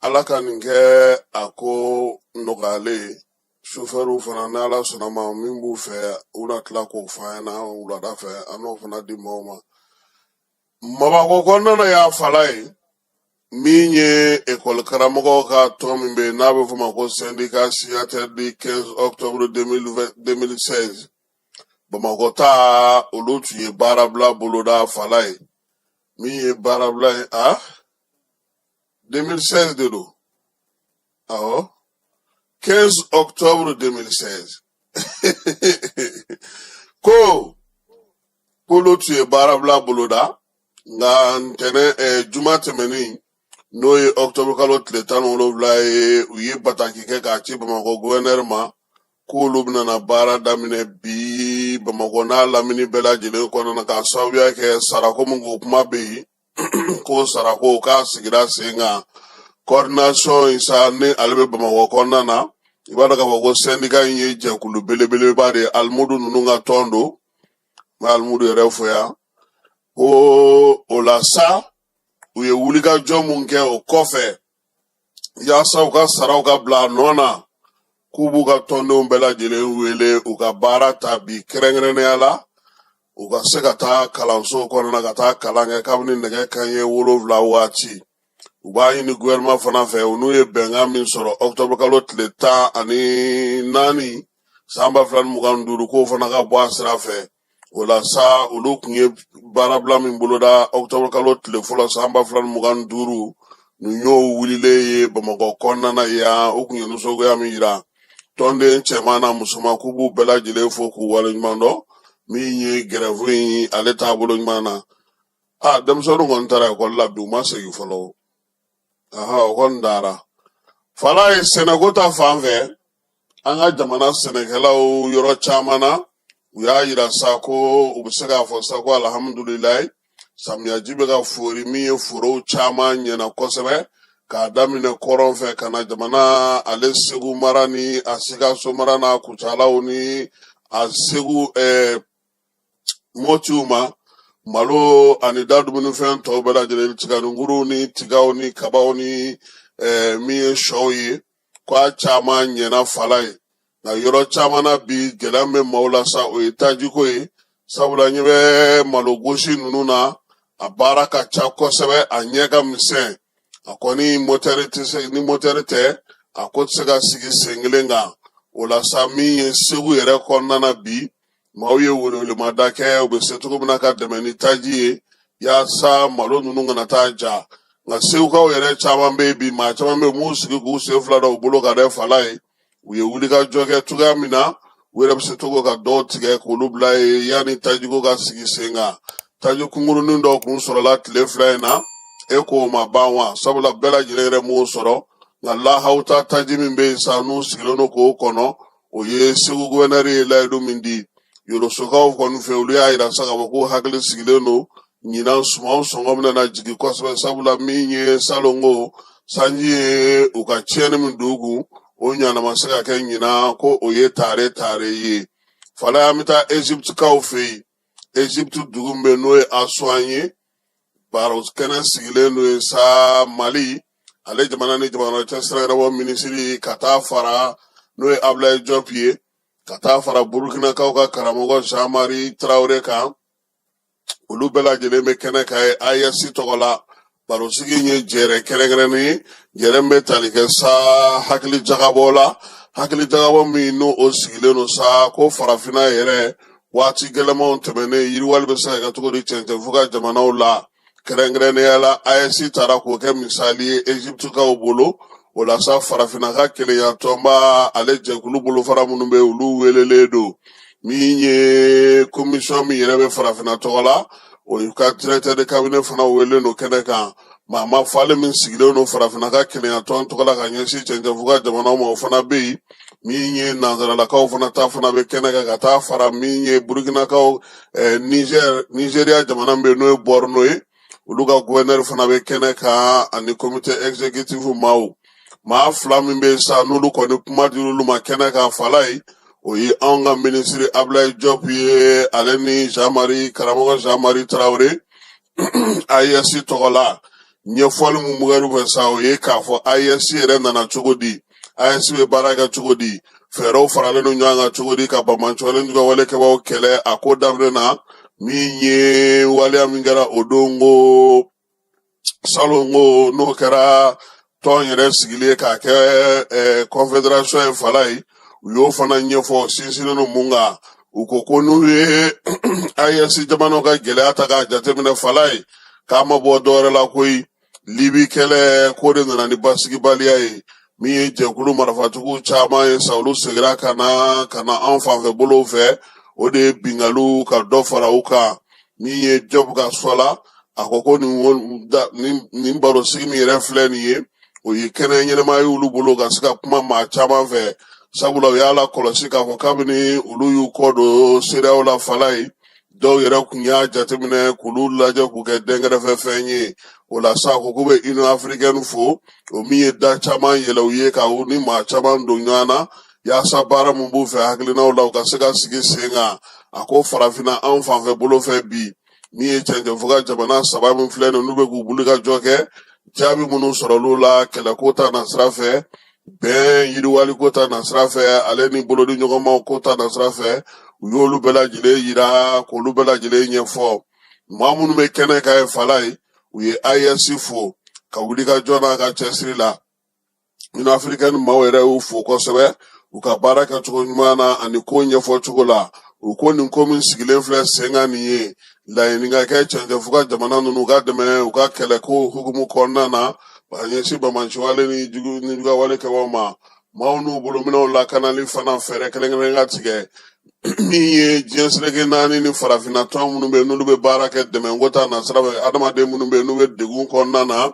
Ala ka nin kɛ a ko nɔgɔyalen ye. Sofɛriw fana, n'Ala sɔnna ma, min b'u fɛ, u na tila k'o fɔ an ɲɛna wulada fɛ, an n'o fana di maaw ma. Bamakɔ kɔnɔna na yan Falaye, min ye ekɔli karamɔgɔw ka tɔn min bɛ yen n'a bɛ f'o ma ko syndicat signataire du 15 octobre 2016, Bamakɔ ta, olu tun ye baarabila boloda Falaye. Min ye baarabila ye, a 2016 de don, awɔ, 15 octobre 2016, ko k'olu tun ye baarabila boloda. Nka ntɛnɛn, juma tɛmɛnen, n'o ye octobre kalo tile 17 ye, u ye bataki kɛ k'a ci Bamakɔ guvɛnɛri ma k'olu bɛna na baara daminɛ bi Bamakɔ n'a lamini bɛɛ lajɛlen kɔnɔna na, k'a sababuya kɛ sarako min ko kuma bɛ yen, ko sarako k'a sigira sen kan. Coordination in sa, ni ale bɛ Bamakɔ kɔnɔna na, i b'a dɔn k'a fɔ ko syndicat in ye jɛkulu belebeleba de ye. Alimudu ninnu ka tɔn don, n bɛ Alimudu yɛrɛ fo yan. Ko o la sa, u ye wulikajɔ mun kɛ o kɔfɛ yaasa u ka saraw ka bila a nɔ na, k'u b'u ka tɔndenw bɛɛ lajɛlen wele u ka baara ta bi, kɛrɛnkɛrɛnnenya la u ka se ka taa kalanso kɔnɔna ka taa kalan kɛ kabini nɛgɛ kanɲɛ 7 waati. U b'a ɲini gouvernement fana fɛ, u n'u ye bɛnkan min sɔrɔ octobre kalo tile 14 san 2025, k'o fana ka bɔ a sira fɛ. O la sa, olu tun ye baarabila min boloda octobre kalo tile fɔlɔ san 2025, nin y'o wulilen ye Bamakɔ kɔnɔna na yan. U tun ye nisɔngoya min yira tɔnden cɛman n'a musoman, k'u b'u bɛɛ lajɛlen fo k'u waleɲuman dɔn. Min ye gɛrɛfu in, ale taabolo ɲuman na, a denmisɛnninw kɔni taara ekɔli la bi, u ma segin fɔlɔ. Aha, o kɔni dara Falaye. Sɛnɛko ta fan fɛ, an ka jamana sɛnɛkɛlaw yɔrɔ caman na, u y'a yira sa ko u bɛ se k'a fɔ sa ko alihamudulilayi, samiyaji bɛ ka foori, min ye forow caman ɲɛna kosɛbɛ, k'a daminɛ kɔrɔn fɛ ka na jamana ale Segu mara ni a Sikaso mara n'a Kucalaw ni a Segu Mɔtiw ma, malo ani da dumunifɛn tɔw bɛɛ lajɛlen, tiganikuru ni tigaw ni kabaw ni min ye sɔw ye, ko a caman ɲɛna Falaye. Nka yɔrɔ caman na bi, gɛlɛya min bɛ maaw la sa, o ye tajiko ye, sabula ɲɛ bɛ malo gosi ninnu na, a baara ka ca kosɛbɛ, a ɲɛ ka misɛn, a kɔni motɛri tɛ se, ni motɛri tɛ, a ko tɛ se ka sigi sen kelen kan. O la sa, min ye Segu yɛrɛ kɔnɔna na bi, maaw ye welewelemada kɛ u bɛ se cogo min na ka dɛmɛ ni taji ye yaasa malo ninnu kana taa ja. Nka Segukaw yɛrɛ caman bɛ yen bi, maa caman bɛ yen m'u sigi k'u sen fila da u bolo kan dɛ Falaye. U ye wulikajɔ kɛ cogoya min na, u yɛrɛ bɛ se cogo ka dɔw tigɛ k'olu bila yen yanni tajiko ka sigi sen kan. Taji kunkurunin dɔw kun sɔrɔla tile 2 in na, e k'o ma ban wa? Sabula bɛɛ lajɛlen yɛrɛ m'o sɔrɔ. Nka lahawuta taji min bɛ yen sa, n'u sigilen don k'o kɔnɔ, o ye Segu guvɛnɛri ye layidu min di. Yorosokaw kɔni fɛ, olu y'a yira sa k'a fɔ k'u hakili sigilen don, ɲinan sumanw sɔngɔ bɛna na jigin kosɛbɛ, sabula min ye salongo sanji ye u ka tiɲɛni min don u kun, o ɲɔgɔnna ma se ka kɛ ɲinan, ko o ye tare tare ye. Falaye, an bɛ taa Eziptikaw fɛ yen. Ezipti dugu min bɛ yen n'o ye Asuwan ye, baro kɛnɛ sigilen don yen sa. Mali ale jamana ni jamana cɛ sira ɲɛnabɔ minisiri, ka taa fara n'o ye Abulaye Jɔp ye, ka taa fara Burukinakaw ka karamɔgɔ Jean Marie Tarawele kan, olu bɛɛ lajɛlen bɛ kɛnɛ kan ye AES tɔgɔ la. Barosigi in ye jɛrɛ kɛrɛnkɛrɛnnen ye, jɛrɛ min bɛ tali kɛ sa hakili jagabɔ la, hakili jagabɔ min n'o o sigilen don sa ko farafinna yɛrɛ waati gɛlɛmanw tɛmɛnen, yiriwali bɛ se ka kɛ cogo di cɛncɛnfuga jamanaw la, kɛrɛnkɛrɛnnenya la AES taara k'o kɛ misali ye Egyptekaw bolo. O la sa, farafinna ka kelenya tɔnba ale jɛkulu bolofara minnu bɛ, olu welelen don. Min ye komisɔn min yɛrɛ bɛ farafinna tɔgɔ la, o ka directeur de cabinet fana welelen don kɛnɛ kan. Maa falen min sigilen don farafinna ka kelenya tɔn tɔgɔ la ka ɲɛsin cɛncɛnfuga jamanaw ma, o fana bɛ yen. Min ye nansaralakaw fana ta fana bɛ kɛnɛ kan, ka taa fara min ye Burukinakaw, Niger, Nigeriya jamana min bɛ yen n'o ye Borno ye, olu ka gouverneur fana bɛ kɛnɛ kan, ani comité exécutif maaw. Maa fila min bɛ sa, n'olu kɔni kuma dir'olu ma kɛnɛ kan Falaye, o ye anw ka minisiri Abulayi Jɔp ye, ale ni Jean Marie, karamɔgɔ Jean Marie Tarawele, AES tɔgɔ la. Ɲɛfɔli mun kɛr'u fɛ sa, o ye k'a fɔ AES yɛrɛ nana cogo di, AES bɛ baara kɛ cogo di, fɛɛrɛw faralen don ɲɔgɔn kan cogo di ka banbaanciwale juguyawale kɛbaaw kɛlɛ. A ko daminɛ na, min ye waleya min kɛra o don ko salon ko n'o kɛra tɔn yɛrɛ sigili ye k'a kɛ confédération ye Falaye, u y'o fana ɲɛfɔ. Sinsinnen don mun kan? U ko ko n'u ye AES jamanaw ka gɛlɛya ta k'a jateminɛ Falaye, k'a ma bɔ dɔwɛrɛ la koyi, Libi kɛlɛ ko de nana ni basigibaliya ye. Min ye jɛkulu marifatigiw caman ye sa, olu seginna ka na an fanfɛ bolow fɛ, o de ye binkaliw ka dɔ fara u kan. Min ye Jɔp ka sɔ la, a ko ko nin barosigi min yɛrɛ filɛ nin ye, o ye kɛnɛ ɲɛnama ye olu bolo ka se ka kuma maa caman fɛ, sabula u y'a lakɔlɔsi k'a fɔ kabini olu y'u kɔ don CEDEAO la Falaye, dɔw yɛrɛ kun y'a jateminɛ k'olu lajɛ k'u kɛ dɛnkɛrɛfɛ fɛn ye. O la sa, ko k'u bɛ Union africaine fo, o min ye da caman yɛlɛ u ye ka u ni maa caman don ɲɔgɔn na, yaasa baara mun b'u fɛ hakilinaw la, u ka se ka sigi sen kan. A ko farafinna anw fanfɛ bolo fɛ bi, min ye cɛncɛnfuga jamana saba min filɛ nin, n'u bɛ k'u buli ka jɔ kɛ, jaabi minnu sɔrɔl'u la kɛlɛko ta nasira fɛ, bɛn yiriwaliko ta nasira fɛ, ale ni bolodi ɲɔgɔnmaw ko ta nasira fɛ, u y'olu bɛɛ lajɛlen yira k'olu bɛɛ lajɛlen ɲɛfɔ. Maa minnu bɛ kɛnɛ kan ye Falaye, u ye AES fo ka wuli ka jɔ n'a ka cɛsiri la. Union africaine maaw yɛrɛ y'u fo kosɛbɛ u ka baara kɛcogo ɲuman na ani ko ɲɛfɔ cogo la. U ko nin ko min sigilen filɛ sen kan nin ye, laɲini ka kɛ cɛncɛnfuga jamana ninnu ka dɛmɛ u ka kɛlɛko hukumu kɔnɔna na ka ɲɛsin banbaanciwale ni juguyawale kɛbaaw ma, maaw n'u bolominɛw lakanali fana, fɛɛrɛ kɛrɛnkɛrɛn ka tigɛ. Min ye diɲɛ seleke naani ni farafinna tɔn minnu bɛ yen, n'olu bɛ baara kɛ dɛmɛko ta nasira fɛ, adamaden minnu bɛ yen n'u bɛ degun kɔnɔna na,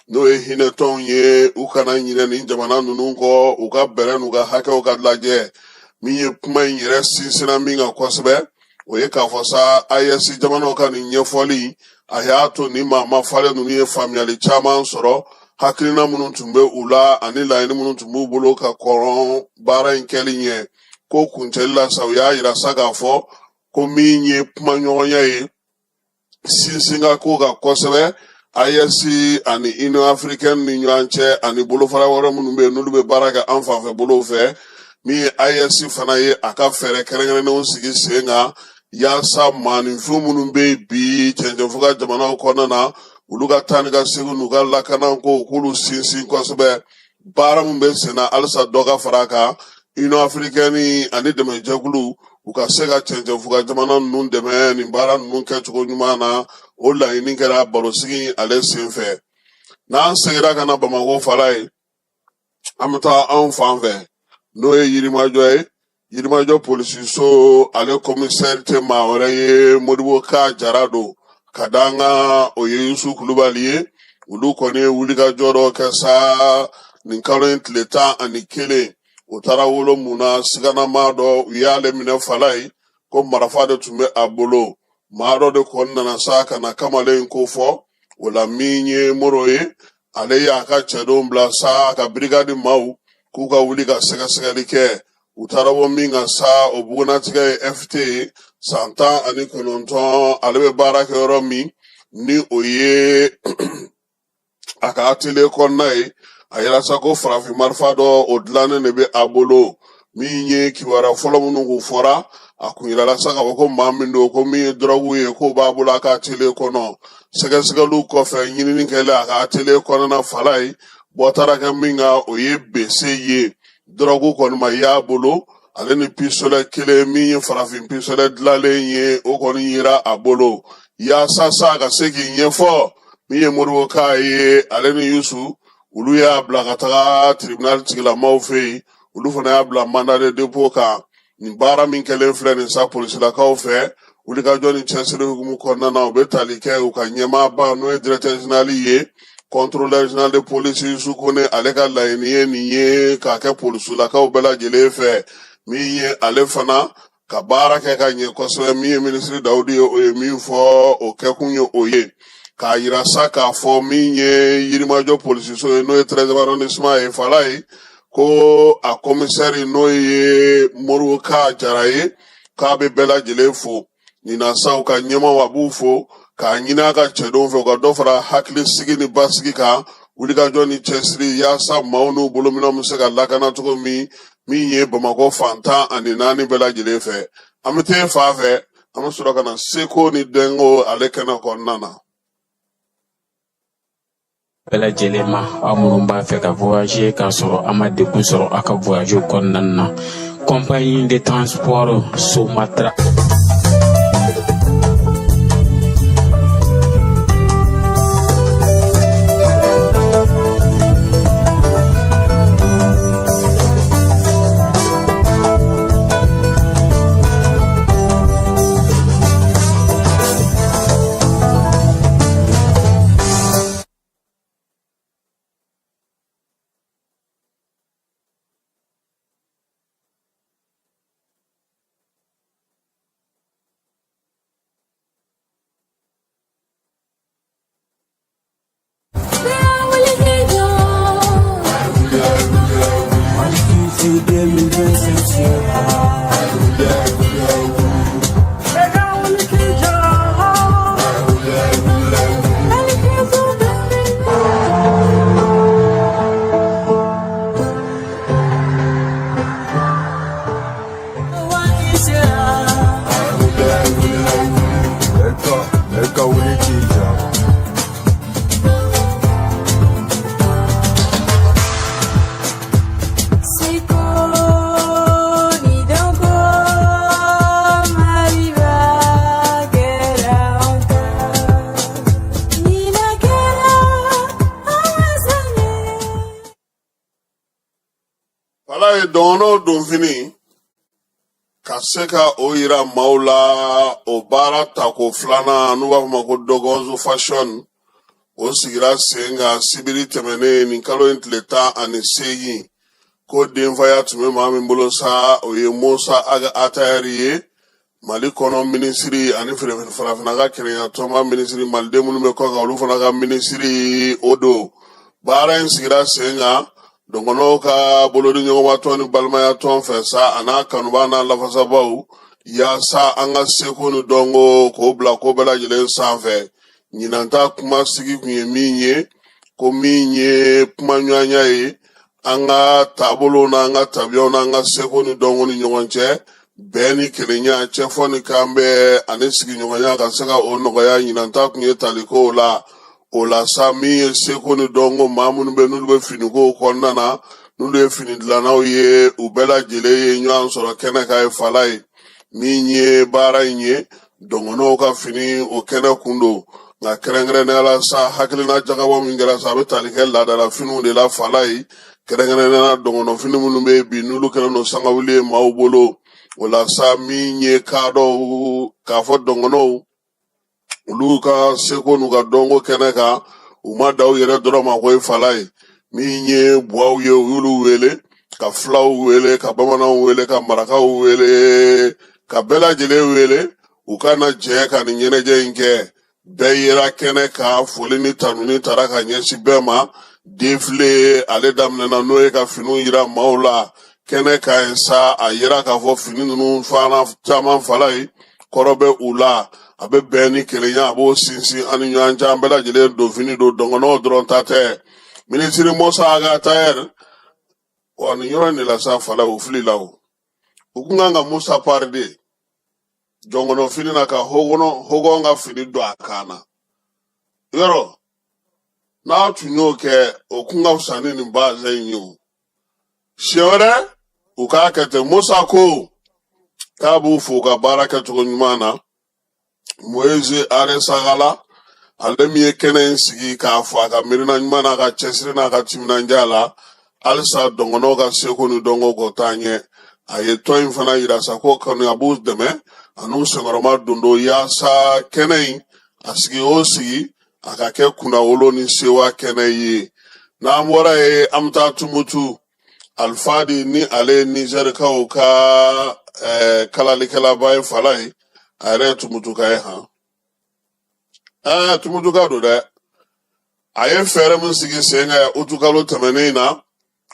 n'o ye hinɛ tɔnw ye, u kana ɲinɛ nin jamana ninnu kɔ, u ka bɛrɛ n'u ka hakɛw ka lajɛ. Min ye kuma in yɛrɛ sinsinna min kan kosɛbɛ, o ye k'a fɔ sa AES jamanaw ka nin ɲɛfɔli, a y'a to ni maa mafalen ninnu ye faamuyali caman sɔrɔ hakilina minnu tun bɛ u la ani laɲini minnu tun b'u bolo ka kɔrɔn baara in kɛli ɲɛ. Ko kuncɛli la sa, u y'a yira sa k'a fɔ ko min ye kumaɲɔgɔnya ye sinsin ka ko kan kosɛbɛ AES ani Union africaine ni ɲɔgɔn cɛ ani bolofara wɛrɛ minnu bɛ yen n'olu bɛ baara kɛ an fanfɛ bolow fɛ. Min ye AES fana ye, a ka fɛɛrɛ kɛrɛnkɛrɛnnenw sigi sen kan yaasa maaninfin minnu bɛ yen bi cɛncɛnfuga jamanaw kɔnɔna na, olu ka taa ni ka segin n'u ka lakanako, k'olu sinsin kosɛbɛ. Baara min bɛ sen na halisa, dɔ ka fara a kan. Union africaine ani dɛmɛjɛkulu, u ka se ka cɛncɛnfuga jamana ninnu dɛmɛ nin baara ninnu kɛcogo ɲuman na. O laɲini kɛra barosigi ale senfɛ. N'an seginna ka na Bamakɔ Falaye, an bɛ taa anw fan fɛ, n'o ye Yirimajɔ ye. Yirimajɔ polisiso ale komisɛri tɛ maa wɛrɛ ye, Modibo Ka Jara don, ka da an kan o ye Yusu Kulubali ye. Olu kɔni ye wulikajɔ dɔ kɛ sa nin kalo in tile 11. U taara wolo mun na, siganamaa dɔ, u y'ale minɛ Falaye, ko marifa de tun bɛ a bolo. Maa dɔ de kɔni nana sa ka na kamalen in ko fɔ. O la, min ye Moro ye, ale y'a ka cɛdenw bila sa, a ka birikadi maaw, k'u ka wuli ka sɛgɛsɛgɛli kɛ. U taara bɔ min kan sa, o bugunnatigɛ ye FT ye, san 19, ale bɛ baara kɛ yɔrɔ min ni o ye a ka atelier kɔnɔna ye. A yira sa ko farafin marifa dɔ, o dilannen de bɛ a bolo. Min ye kibaruya fɔlɔ minnu kun fɔra, a kun yirala sa k'a fɔ ko maa min don, ko min ye dɔrɔgu ye, k'o b'a bolo a ka atelier kɔnɔ. Sɛgɛsɛgɛliw kɔfɛ, ɲinini kɛlen a ka atelier kɔnɔna Falaye, bɔ taara kɛ min kan, o ye bese ye. Dɔrɔgu kɔni ma y'a bolo, ale ni pistolet kelen min ye farafin pistolet dilanlen ye, o kɔni yera a bolo. Yaasa sa ka se k'i ɲɛfɔ, min ye Modibo Ka ye, ale ni Yusu, olu y'a bila ka taga tribunal tigilamaw fɛ yen. Olu fana y'a bila mandat de dépôt kan. Nin baara min kɛlen filɛ nin sa polisilakaw fɛ, wulikajɔ ni cɛsiri hukumu kɔnɔna na, u bɛ tali kɛ u ka ɲɛmaaba, n'o ye directeur général ye, contrôleur général de police Yusu Kone, ale ka laɲini ye nin ye k'a kɛ polisilakaw bɛɛ lajɛlen fɛ. Min ye ale fana ka baara kɛ ka ɲɛ kosɛbɛ, min ye minisiri Dawudi ye, o ye min fɔ, o kɛkun ye o ye. K'a yira sa k'a fɔ min ye Yirimajɔ polisiso ye, n'o ye 13e arrondissement ye, Falaye, ko a komisɛri, n'o ye Moribo Ka Jara ye, k'a bɛ bɛɛ lajɛlen fo nin na sa. U ka ɲɛmaaw, a b'u fo k'a ɲini a ka cɛdenw fɛ u ka dɔ fara hakilisigi ni basigi kan, wulikajɔ ni cɛsiri, yaasa maaw n'u bolominɛnw bɛ se ka lakana cogo min, min ye Bamakɔ fan 14 bɛɛ lajɛlen fɛ. An bɛ taa fan fɛ, an bɛ sɔrɔ ka na seko ni dɔnko ale kɛnɛ kɔnɔna na. Bɛɛ lajɛlen ma, aw minnu b'a fɛ ka voyager k'a sɔrɔ a ma degun sɔrɔ aw ka voyage kɔnɔna na, compagnie de transport Somatra. Wala ye dɔgɔnɔw donfini ka se ka o yira maaw la, o baara tako filanan, n'u b'a fɔ ma ko Dogonzo Fashion, o sigira sen kan sibiri tɛmɛnen nin kalo in tile 18. Ko denfaya tun bɛ maa min bolo sa, o ye Musa Ag Atayɛri ye, Mali kɔnɔ minisiri ani farafinna ka kelenya tɔnba minisiri, maliden minnu bɛ kɔkan, olu fana ka minisiri o don. Baara in sigira sen kan dɔgɔnɔw ka bolodiɲɔgɔnmatɔn ni balimaya tɔn fɛ sa, a n'a kanubaa n'a lafasabaw, yaasa an ka seko ni dɔnko k'o bila ko bɛɛ lajɛlen sanfɛ. Ɲinan ta kumasigi kun ye min ye, ko min ye kumaɲɔgɔnya ye an ka taabolow n'an ka tabiyaw n'an ka seko ni dɔnko ni ɲɔgɔn cɛ, bɛn ni kelenya, cɛfɔ ni kanbɛn ani sigiɲɔgɔnya ka se ka o nɔgɔya. Ɲinan ta kun ye taliko la. O la sa, min ye seko ni dɔnko, maa minnu bɛ n'olu bɛ finiko kɔnɔna na, n'olu ye fini dilannaw ye, u bɛɛ lajɛlen ye ɲɔgɔn sɔrɔ kɛnɛ kan ye. Falaye, min ye baara in ye, dɔgɔnɔw ka fini o kɛnɛ kun don, nka kɛrɛnkɛrɛnnenya la sa, hakilina jagabɔ min kɛra sa, a bɛ tali kɛ laadala finiw de la. Falaye, kɛrɛnkɛrɛnnenya la dɔgɔnɔ fini minnu bɛ yen bi, n'olu kɛlen don sangawuli ye maaw bolo. O la sa, min ye kadɔw k'a fɔ dɔgɔnɔw olu ka seko n'u ka dɔnko kɛnɛ kan, u ma da u yɛrɛ dɔrɔn ma ko ye. Falaye, min ye buwaw ye, u y'olu wele, ka fulaw wele, ka bamananw wele, ka marakaw wele, ka bɛɛ lajɛlen wele u ka na jɛ ka nin ɲɛnajɛ in kɛ. Bɛɛ yera kɛnɛ kan, foli ni tanuni taara ka ɲɛsin bɛɛ ma. Défilé ale daminɛna, n'o ye ka finiw yira maaw la kɛnɛ kan yen sa. A yira k'a fɔ fini ninnu fana caman, Falaye, kɔrɔ bɛ u la, a bɛ bɛn ni kelenya, a b'o sinsin an ni ɲɔgɔn cɛ. An bɛɛ lajɛlen donfini don, dɔgɔnɔw dɔrɔn ta tɛ. Minisiri Musa Ag Atayɛri wa, nin yɔrɔ in de la sa, Falaye, u filila. O u kun kan ka Musa pari de dɔgɔnɔ fini na ka hɔgɔn ka fini don a kan na. Yɔrɔ n'a tun y'o kɛ, o kun ka fisa ni nin bazɛn in ye. O siɲɛ wɛrɛ u k'a kɛ ten. Musa ko k'a b'u fo u ka baara kɛcogo ɲuman na. Moise Aresagala, ale min ye kɛnɛ in sigi, k'a fɔ a ka miirina ɲuman n'a ka cɛsiri n'a ka timinandiya la, halisa dɔgɔnɔw ka seko ni dɔnko k'o taa ɲɛ. A ye tɔn in fana yira sa ko kɔni a b'u dɛmɛ an'u senkɔrɔma don yaasa kɛnɛ in a sigi o sigi, a ka kɛ kunnawolo ni sewa kɛnɛ ye. N'an bɔra yen, an bɛ taa Tumutu. Alifadi ni ale ye Nizɛrikaw ka kalalikɛlaba ye, Falaye, a yɛrɛ ye Tumutuka ye han. Tumutuka don dɛ. A ye fɛɛrɛ min sigi sen kan utukalo tɛmɛnen na,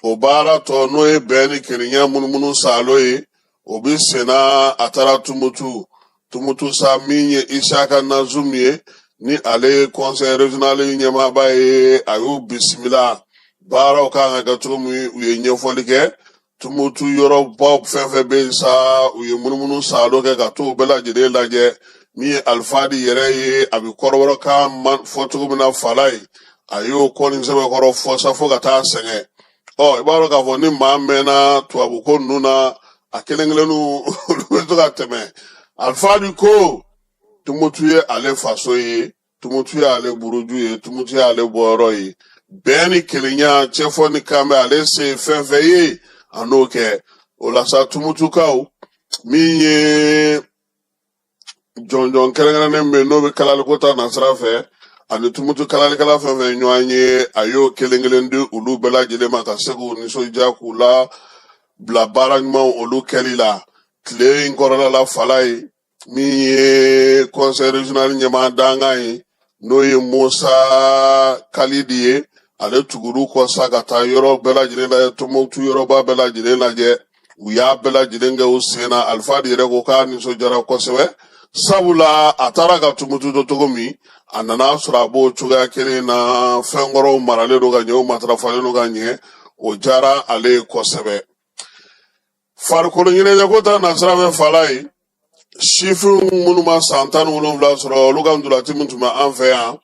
o baara tɔ n'o ye bɛn ni kelenya munumunu saalo ye, o bɛ senna. A taara Tumutu. Tumutu sa, min ye Isaka Nazum ye, ni ale ye conseil régional ɲɛmaaba ye, a y'u bisimila. Baaraw kan ka kɛ cogo min, u ye ɲɛfɔli kɛ. Tumutu yɔrɔbaw fɛn fɛn bɛ yen sa, u ye munumunu saalo kɛ ka t'o bɛɛ lajɛlen lajɛ. Min ye Alifadi yɛrɛ ye, a bɛ kɔrɔbɔrɔkan fɔ cogo min na Falayi, a y'o kɔni sɛbɛkɔrɔ fɔ sa fo ka taa sɛgɛn. Ɔ, i b'a dɔn k'a fɔ ni maa mɛnna tubabu ko ninnu na, a kelen kelenninw olu bɛ to ka tɛmɛ. Alifadi ko Tumutu ye ale faso ye, Tumutu y'ale buruju ye, Tumutu y'ale bɔyɔrɔ ye. Bɛn ni kelenya, cɛfɔ ni kanbɛn, ale se fɛn fɛn ye, a n'o kɛ. O la sa, Tumutukaw, min ye jɔnjɔn kɛrɛnkɛrɛnnen bɛ yen n'o bɛ kalaliko ta nasira fɛ, ani Tumutu kalalikɛla fɛn fɛn ɲɔgɔn ye, a y'o kelen kelen di olu bɛɛ lajɛlen ma ka se k'u nisɔndiya, k'u la bila baara ɲumanw olu kɛli la tile in kɔrɔla la. Falayi, min ye conseil régional ɲɛmaa dankan ye, n'o ye Musa Kalidi ye, ale tugur'u kɔ sa ka taa yɔrɔ bɛɛ lajɛlen lajɛ, Tumutu yɔrɔba bɛɛ lajɛlen lajɛ. U y'a bɛɛ lajɛlen kɛ u sen na. Alifadi yɛrɛ ko k'a nisɔndiyara kosɛbɛ, sabula a taara ka Tumutu to cogo min, a nana sɔrɔ a b'o cogoya kelen na. Fɛn kɔrɔw maralen don ka ɲɛ, o matarafalen don ka ɲɛ. O diyara ale ye kosɛbɛ. Farikolo ɲɛnajɛko ta nasira fɛ, Falayi, sifinw minnu ma san 17 sɔrɔ, olu ka ntolaci min tun bɛ an fɛ yan,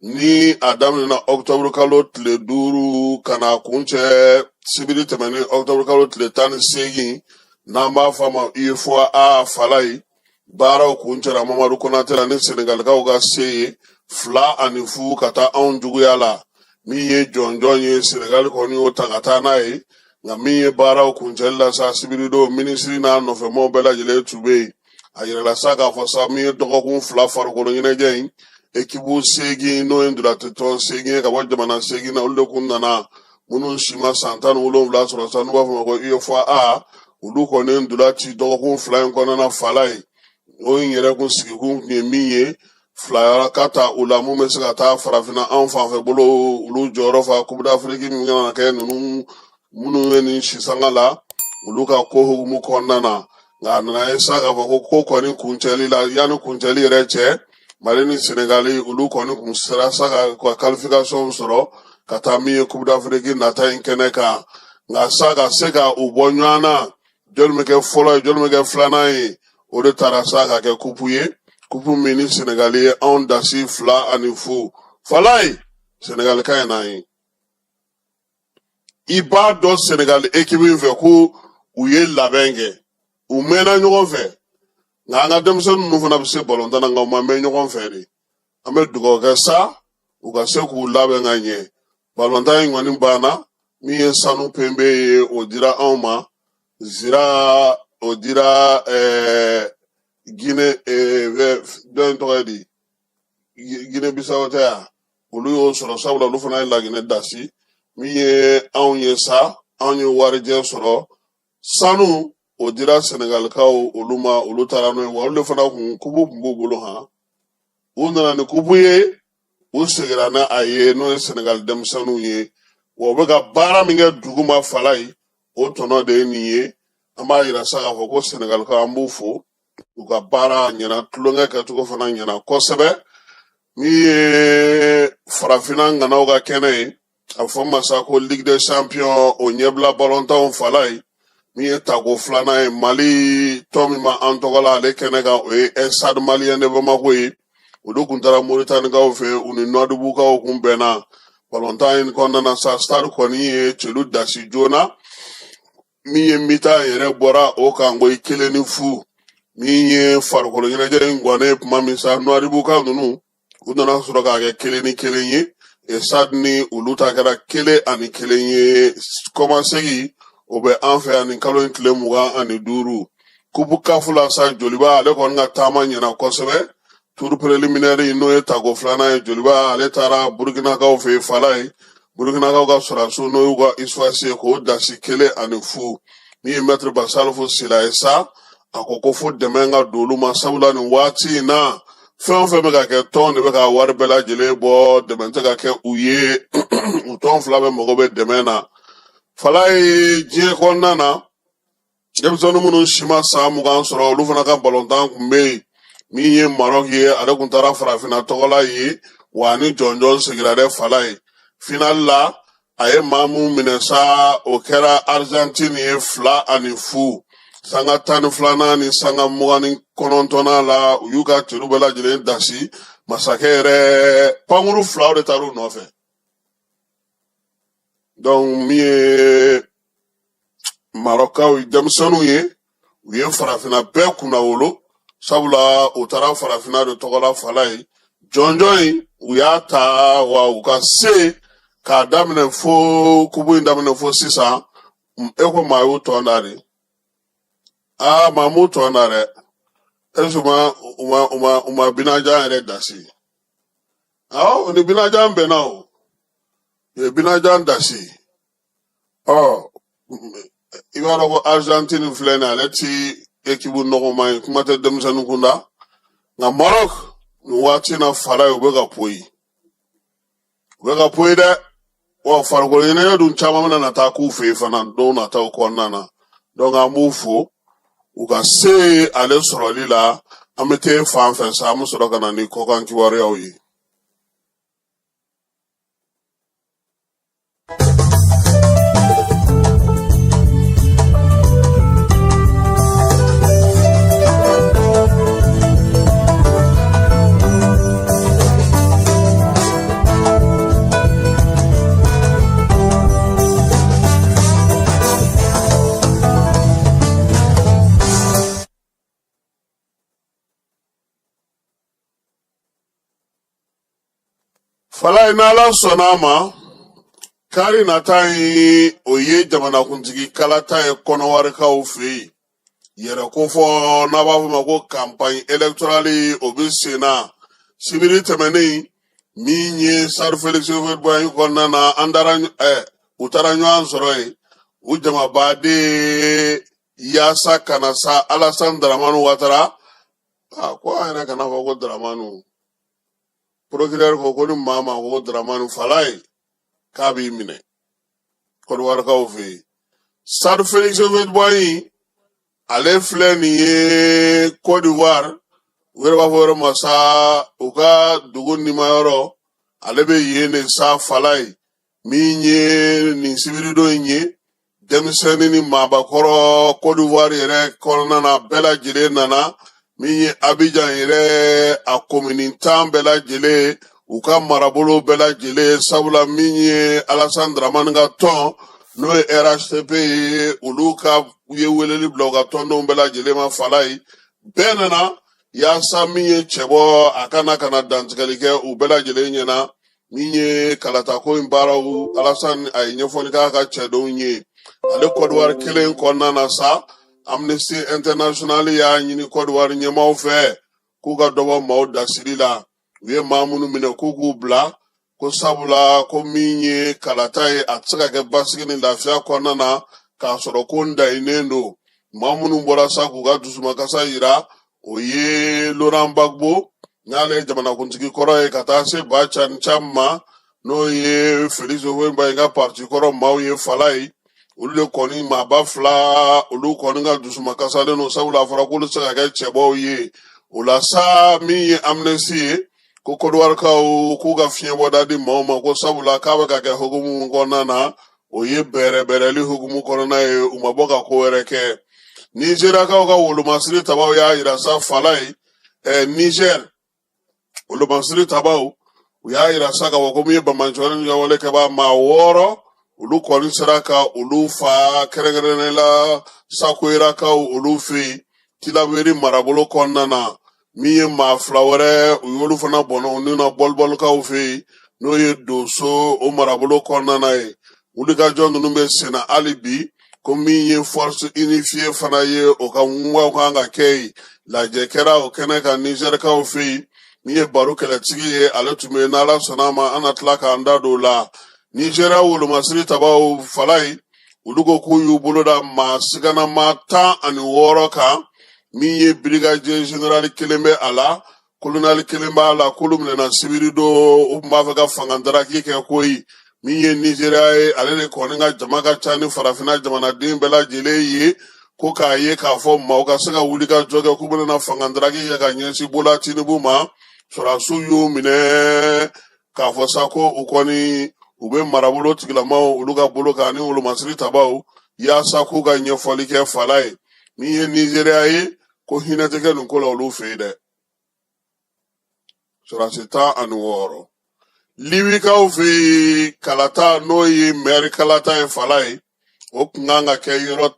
ni a daminɛna ɔkutɔburu kalo tile 5 ka na kuncɛ sibiri tɛmɛnen ɔkutɔburu kalo tile 18, n'an b'a fɔ a ma UFOA A, Falayi, baaraw kuncɛra Mamadu Konate la ni Senegalikaw ka se ye 2-0 ka taa anw juguya la. Min ye jɔnjɔn ye, Senegali kɔni y'o ta ka taa n'a ye. Nka min ye baaraw kuncɛli la sa, sibiridon, minisiri n'a nɔfɛmɔgɔw bɛɛ lajɛlen tun bɛ yen. A yirala sa k'a fɔ sa, min ye dɔgɔkun 2 farikolo ɲɛnajɛ in, ekipu 8, n'o ye ntolatitɔn 8 ye ka bɔ jamana 8 na, olu de kun nana. Minnu si ma san 17 sɔrɔ sa, n'u b'a fɔ ma ko UFOA A, olu kɔni ntola ci dɔgɔkun 2 in kɔnɔna na. Falayi, o in yɛrɛ kun sigikun tun ye min ye, fila ka ta u la mun bɛ se ka taa farafinna anw fanfɛ bolo, olu jɔyɔrɔ fa Coupe d'Afrique min kana kɛ ninnu minnu ye nin sisanga la, olu ka ko hukumu kɔnɔna na. Nka a nana ye sa k'a fɔ ko ko kɔni kuncɛli la, yanni kuncɛli yɛrɛ cɛ, Mali ni Senegali, olu kɔni kun sera sa ka qualification sɔrɔ ka taa min ye Coupe d'Afrique nata in kɛnɛ kan. Nka sa ka se ka u bɔ ɲɔgɔn na, jɔnni bɛ kɛ fɔlɔ ye, jɔnni bɛ kɛ filanan ye, o de taara sa ka kɛ kupu ye, kupu min ni Senegali ye anw dasi 2-0. Falayi, Senegali ka ɲi n'an ye. I b'a dɔn Senegali ekipu in fɛ ko u ye labɛn kɛ, u mɛnna ɲɔgɔn fɛ. Nka an ka denmisɛnnin ninnu fana bɛ se balontan na, nka u ma mɛn ɲɔgɔn fɛ de. An bɛ dugawu kɛ sa u ka se k'u labɛn ka ɲɛ. Balontan in kɔni banna, min ye sanu penbe ye, o dira anw ma. Zira, o dira Gine, dɔ in tɔgɔ ye di, Gine Bisawo tɛ yan, olu y'o sɔrɔ, sabula olu fana ye Laginɛ dasi. Min ye anw ye sa, anw ye warijɛ sɔrɔ. Sanu, o dira Senegalikaw olu ma, olu taara n'o ye. Wa olu de fana kun kupu kun b'u bolo han. U nana ni kupu ye, u seginna n'a a ye, n'o ye Senegali denmisɛnninw ye. Wa u bɛ ka baara min kɛ duguma, Falayi, o tɔnɔ de ye nin ye. An b'a yira sa k'a fɔ ko Senegalikaw, an b'u fo, u ka baara ɲɛna, tulonkɛ kɛcogo fana ɲɛna kosɛbɛ. Min ye farafinna ŋanaw ka kɛnɛ ye, a fɔ ma sa ko Ligue des champions, o ɲɛbila balontanw, Falayi, min ye tako filanan ye, Mali tɔn min ma an tɔgɔ la ale kɛnɛ kan, o ye Stade Malien de Bamako ye. Olu kun taara Moritanikaw fɛ, u ni Nouadhiboukaw kun bɛnna balontan in kɔnɔna na sa. Stade kɔni ye celu dasi joona. Min ye mi-temps yɛrɛ bɔra o kan ko 1-0. Min ye farikolo ɲɛnajɛ in gannen tuma min sa, Nouadhiboukaw ninnu, u nana sɔrɔ k'a kɛ 1-1 ye. Stade ni olu ta kɛra 1-1 ye. Kɔmasegin o bɛ an fɛ yan nin kalo in tile 25. Kupu kafu la sa, Joliba ale kɔni ka taama ɲɛna kosɛbɛ. Tour préliminaire, n'o ye tako filanan ye, Joliba ale taara Burukinakaw fɛ yen. Falayi, Burukinakaw ka sɔrɔdasiw, n'o y'u ka USFAS ye, k'o dasi 1-0. Min ye Maître Basalifo Sila ye sa, a ko ko fo dɛmɛ ka don olu ma, sabula nin waati in na Fɛn o fɛn bɛ ka kɛ, tɔn de bɛ ka wari bɛɛ lajɛlen bɔ, dɛmɛ tɛ ka kɛ u ye. U tɔn fila bɛɛ mago bɛ dɛmɛ na. Falaye, diɲɛ kɔnɔna na, denmisɛnnin minnu si ma san 20 sɔrɔ, olu fana ka balontan kun bɛ yen. Min ye Maroc ye, ale kun taara farafinna tɔgɔla ye wa, ni jɔnjɔn sigira dɛ. Falaye, final la, a ye maa mun minɛ sa, o kɛra Argentine ye 2-0. Sanga 12nan ni sanga 29nan la, u y'u ka teriw bɛɛ lajɛlen dasi. Masakɛ yɛrɛ pankuru filaw de taar'u nɔfɛ. Donc min ye Marɔkaw denmisɛnninw ye, u ye farafinna bɛɛ kunnawolo, sabula u taara farafinna de tɔgɔ la. Falaye, jɔnjɔn in u y'a ta wa, u ka se k'a daminɛ fo kubu in daminɛ fo sisan, e ko maa y'u tɔn da de? Aa, maa m'u tɔn da dɛ. Est-ce que u ma binajan yɛrɛ dasi? Awɔ, u ni binajan bɛnna, o u ye binajan dasi. Ɔ, i b'a dɔn ko Argentine filɛ nin ye, ale ti ekipu nɔgɔman ye, kuma tɛ denmisɛnnin kunda. Nka Maroc nin waati in na, Falaye, u bɛ ka poyi, u bɛ ka poyi dɛ. Wa farikolo ɲɛnajɛ dun caman bɛna na taa k'u fɛ yen fana don nataw kɔnɔna na. Donc an b'u fo u ka se ale sɔrɔli la. An bɛ t'e fan fɛ sa, an bɛ sɔrɔ ka na ni kɔkan kibaruyaw ye. Falaye, n'Ala sɔnna a ma, kari nata in, o ye jamanakuntigi kalata ye Kɔnɔwarikaw fɛ yen. Yɛrɛ kofɔ n'a b'a fɔ ma ko campagne électorale, o bɛ sen na. Sibiri tɛmɛnen, min ye Stade Félix Houphouët-Boigny kɔnɔna na, an taara u taara ɲɔgɔn sɔrɔ yen, u jamabaden, yaasa ka na sa Alassane Dramane Ouattara. A ko an yɛrɛ kana fɔ ko Dramane, procureur ko ko ni maa ma ko Dramane, Falaye, k'a b'i minɛ. Kɔdiwarikaw fɛ yen, Stade Félix Houphouët-Boigny, ale filɛ nin ye Côte d'Ivoire, u yɛrɛ b'a fɔ yɔrɔ ma sa, u ka dugu nimayɔrɔ, ale bɛ yen de sa. Falaye, min ye nin sibiridon in ye, denmisɛnnin ni maabakɔrɔ, Côte d'Ivoire yɛrɛ kɔnɔna na, bɛɛ lajɛlen nana. Min ye Abidjan yɛrɛ, a komini 10 bɛɛ lajɛlen, u ka marabolo bɛɛ lajɛlen, sabula min ye Alassane Dramane ka tɔn, n'o ye RHDP ye, olu ka u ye weleli bila u ka tɔndenw bɛɛ lajɛlen ma. Falaye, bɛɛ nana yaasa min ye cɛbɔ a ka na ka na dantigɛli kɛ u bɛɛ lajɛlen ɲɛna. Min ye kalatako in baaraw, Alassane a ye ɲɛfɔli k'a ka cɛdenw ye. Ale Kɔdiwari kelen kɔnɔna na sa, Amnesty International y'a ɲini Kɔdiwari ɲɛmaaw fɛ k'u ka dɔ bɔ maaw dasiri la. U ye maa minnu minɛ, k'u k'u bila, ko sabula ko min ye kalata ye, a tɛ se ka kɛ basigi ni lafiya kɔnɔna na k'a sɔrɔ ko n dayinnen don. Maa minnu bɔra sa k'u ka dusumakasa yira, o ye Laurent Gbagbo, n'ale ye jamanakuntigi kɔrɔ ye, ka taa se Ba Cani Cam ma, n'o ye Félix Houphouët-Boigny ka parti kɔrɔ maaw ye. Falaye, olu de kɔni maaba fila, olu kɔni ka dusumakasalen don, sabula a fɔra k'olu tɛ se ka kɛ cɛbɔw ye. O la sa, min ye Amnesty ye, ko Kɔdiwarikaw k'u ka fiɲɛbɔda di maaw ma, ko sabula k'a bɛ ka kɛ hukumu min kɔnɔna na, o ye bɛrɛbɛrɛli hukumu kɔnɔna ye, u ma bɔ ka ko wɛrɛ kɛ. Nizeriyakaw ka wolomasiri tabaw y'a yira sa, Falaye, Niger wolomasiri tabaw, u y'a yira sa k'a fɔ ko min ye banbaanciwale ni wale kɛbaa maa 6, olu kɔni sera ka olu fa, kɛrɛnkɛrɛnnenya la Sakoyirakaw olu fɛ yen, Tilaberi marabolo kɔnɔna na. Min ye maa fila wɛrɛ, u y'olu fana bɔnɛ u ni na Bɔlibɔlikaw fɛ yen, n'o ye Doso o marabolo kɔnɔna na ye. Wulikajɔ ninnu bɛ senna hali bi. Ko min ye force unifiée fana ye, o ka ŋuwaw kan ka kɛ yen. Lajɛ kɛra o kɛnɛ kan Nizɛrikaw fɛ yen. Min ye baro kɛlɛtigi ye, ale tun bɛ yen. N'Ala sɔnna a ma, an na tila k'an da don o la. Nizeriya wolomasiri tabaw, Falaye, olu ko k'u y'u bolo da maa siganama 16 kan. Min ye brigadier général kelen bɛ a la. Kolonɛli kelen b'a la, k'olu minɛna sibiri don, u tun b'a fɛ ka fanga daraki kɛ koyi. Min ye Nizeriya ye, ale de kɔni ka jama ka ca ni farafinna jamanaden bɛɛ lajɛlen ye, ko k'a ye k'a fɔ maaw ka se ka wuli ka jɔ kɛ k'u bɛna fanga daraki kɛ ka ɲɛsin Bola Tinubu ma. Sɔrɔdasiw y'u minɛ k'a fɔ sa ko u kɔni u bɛ marabolo tigilamaw olu ka bolo kan ani wolomasiri tabaw, yaasa k'u ka ɲɛfɔli kɛ fala ye. Min ye Nizeriya ye, ko hinɛ tɛ kɛ nin ko la olu fɛ yen dɛ. Sɔrɔdasi 16. Libikaw fɛ yen, kalata n'o ye mɛri kalata ye fala ye, o tun kan ka kɛ yɔrɔ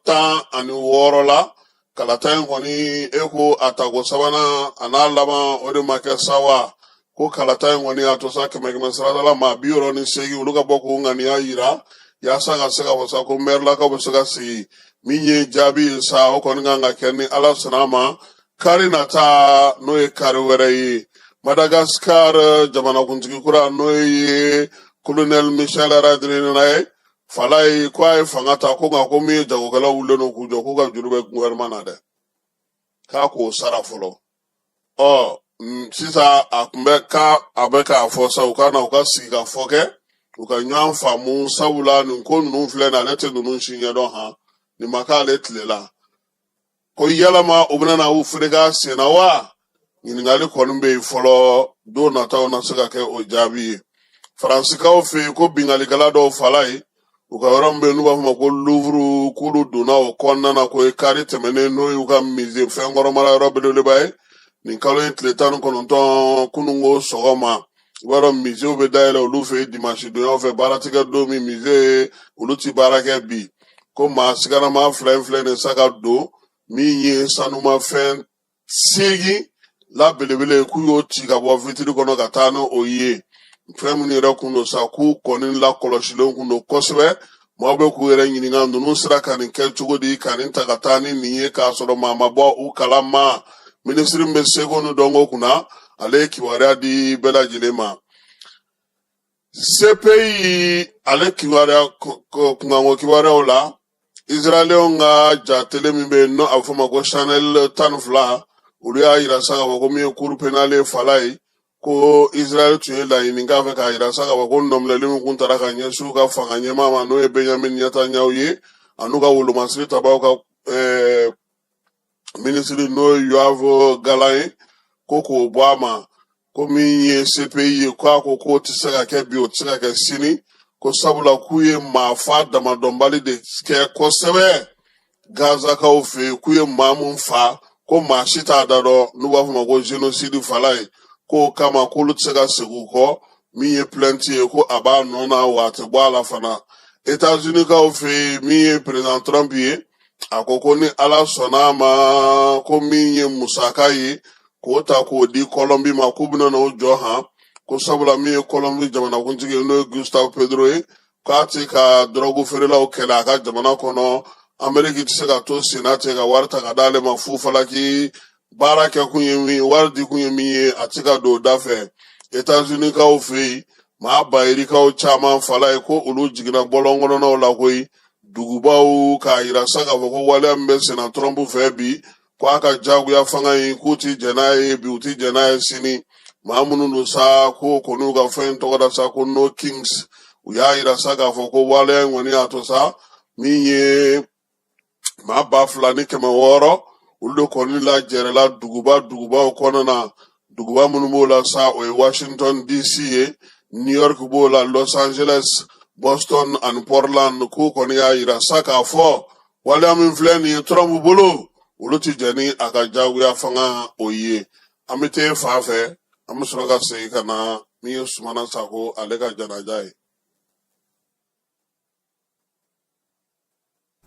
16 la. Kalata in kɔni, e ko a tako sabanan a n'a laban, o de ma kɛ sa wa. Ko kalata in kɔni y'a to sa kɛmɛ kɛmɛ sarada la maa 68 olu ka bɔ k'u ŋaniya yira yaasa ka se ka fɔ sa ko mɛrilakaw bɛ se ka sigi. Min ye jaabi ye sa, o kɔni kan ka kɛ ni Ala sɔnna a ma kari nata, n'o ye kari wɛrɛ ye. Madagasikar jamanakuntigi kura, n'o ye Colonel Michel Randrianirina ye fala ye, ko a ye fanga ta ko nka ko min ye jagokɛlaw wulilen don k'u jɔ k'u ka juru bɛ gouvernement na dɛ, k'a k'o sara fɔlɔ. Ɔ sisan a tun bɛ ka a bɛ k'a fɔ sa u ka na u ka sigi ka fɔ kɛ, u ka ɲɔgɔn faamu, sabula nin ko ninnu filɛ nin, ale tɛ ninnu si ɲɛdɔn han, nin ma k'ale tile la. Ko yalama u bɛna na u fereke a sen na wa? Ɲininkali kɔni bɛ yen fɔlɔ, don nataw na se ka kɛ o jaabi ye. Faransikaw fɛ yen, ko binkannikɛla dɔw fala ye u ka yɔrɔ min bɛ yen n'u b'a fɔ ma ko Louvre, k'olu donna o kɔnɔna na ko ye kari tɛmɛnen, n'o y'u ka musée fɛnkɔrɔ mara yɔrɔ belebeleba ye, nin kalo in tile 19, kununko sɔgɔma. I b'a dɔn muséew bɛ dayɛlɛ olu fɛ yen dimanche donyaw fɛ, baara tɛ kɛ don min musée olu ti baara kɛ bi. Ko maa siganama fila in filɛ nin sa ka don min ye sanumafɛn seegin la belebele, k'u y'o ci ka bɔ vitiri kɔnɔ ka taa n'o ye. Fɛn minnu yɛrɛ kun don sa, k'u kɔni lakɔlɔsilen kun don kosɛbɛ. Maaw bɛ k'u yɛrɛ ɲininka ninnu sera ka nin kɛ cogo di, ka nin ta ka taa ni nin ye k'a sɔrɔ maa ma bɔ u kalama. Minisiri min bɛ seko ni dɔnko kunna, ale ye kibaruya di bɛɛ lajɛlen ma. CPI ale kibaruya kunkanko kibaruyaw la, Israɛlɛnw ka ja tele min bɛ yen n'o a bɛ fɔ o ma ko Channel 12, olu y'a yira sa k'a fɔ ko min ye cour pénale ye fala ye, ko Israɛl tun ye laɲini k'a fɛ k'a yira sa k'a fɔ ko nɔminɛli min kun tara ka ɲɛsin u ka fanga ɲɛmaa ma, n'o ye Benjamin Netanyahu ye, an'u ka wolomasiri tabaw ka minisiri n'o ye Yoav Gallant ye, ko k'o bɔ a ma. Ko min ye CPI ye, ko a ko k'o tɛ se ka kɛ bi, o tɛ se ka kɛ sini, ko sabula k'u ye maafa damadɔnbali de kɛ kosɛbɛ Gazakaw fɛ yen, k'u ye maa mun fa ko maa si t'a da dɔn, n'u b'a fɔ ma ko génocide fala ye, k'o kama k'olu tɛ se ka segin u kɔ. Min ye plainte ye, ko a b'a nɔ na wa a tɛ bɔ a la fana. États-Unis-kaw fɛ yen, min ye président Trump ye, a ko ko ni Ala sɔnna a ma, ko min ye musaka ye k'o ta k'o di Kɔlɔnbi ma, k'u bɛna n'o jɔ han, ko sabula min ye Kɔlɔnbi jamanakuntigi ye, n'o ye Gustavo Petro ye, k'a tɛ ka dɔrɔgu feerelaw kɛlɛ a ka jamana kɔnɔ. Ameriki tɛ se ka to senna ten ka wari ta ka d'ale ma fufalaki. Baara kɛ kun ye min ye, wari di kun ye min ye, a tɛ ka don o da fɛ. États-Unis-kaw fɛ yen, maa bayirikaw caman fala ye ko olu jiginna bɔlɔn kɔnɔnaw la koyi, dugubaw, k'a yira sa k'a fɔ ko waleya min bɛ senna Trump fɛ bi, ko a ka jagoya fanga in, k'u ti jɛn n'a ye bi, u ti jɛn n'a ye sini. Maa minnu don sa, ko kɔni u ka fɛn in tɔgɔ da sa ko No Kings, u y'a yira sa k'a fɔ ko waleya in kɔni y'a to sa min ye maa 2600, olu de kɔni lajɛrɛla duguba dugubaw kɔnɔna na. Duguba minnu b'o la sa, o ye Washington DC ye, New York b'o la, Los Angeles, Boston ani Portland. K'u kɔni y'a yira sa k'a fɔ waleya min filɛ nin ye Trump bolo, olu ti jɛn ni a ka jagoya fanga o ye. An bɛ t'e fan fɛ, an bɛ sɔrɔ ka segin ka na min ye Sumana Sako ale ka janaja ye.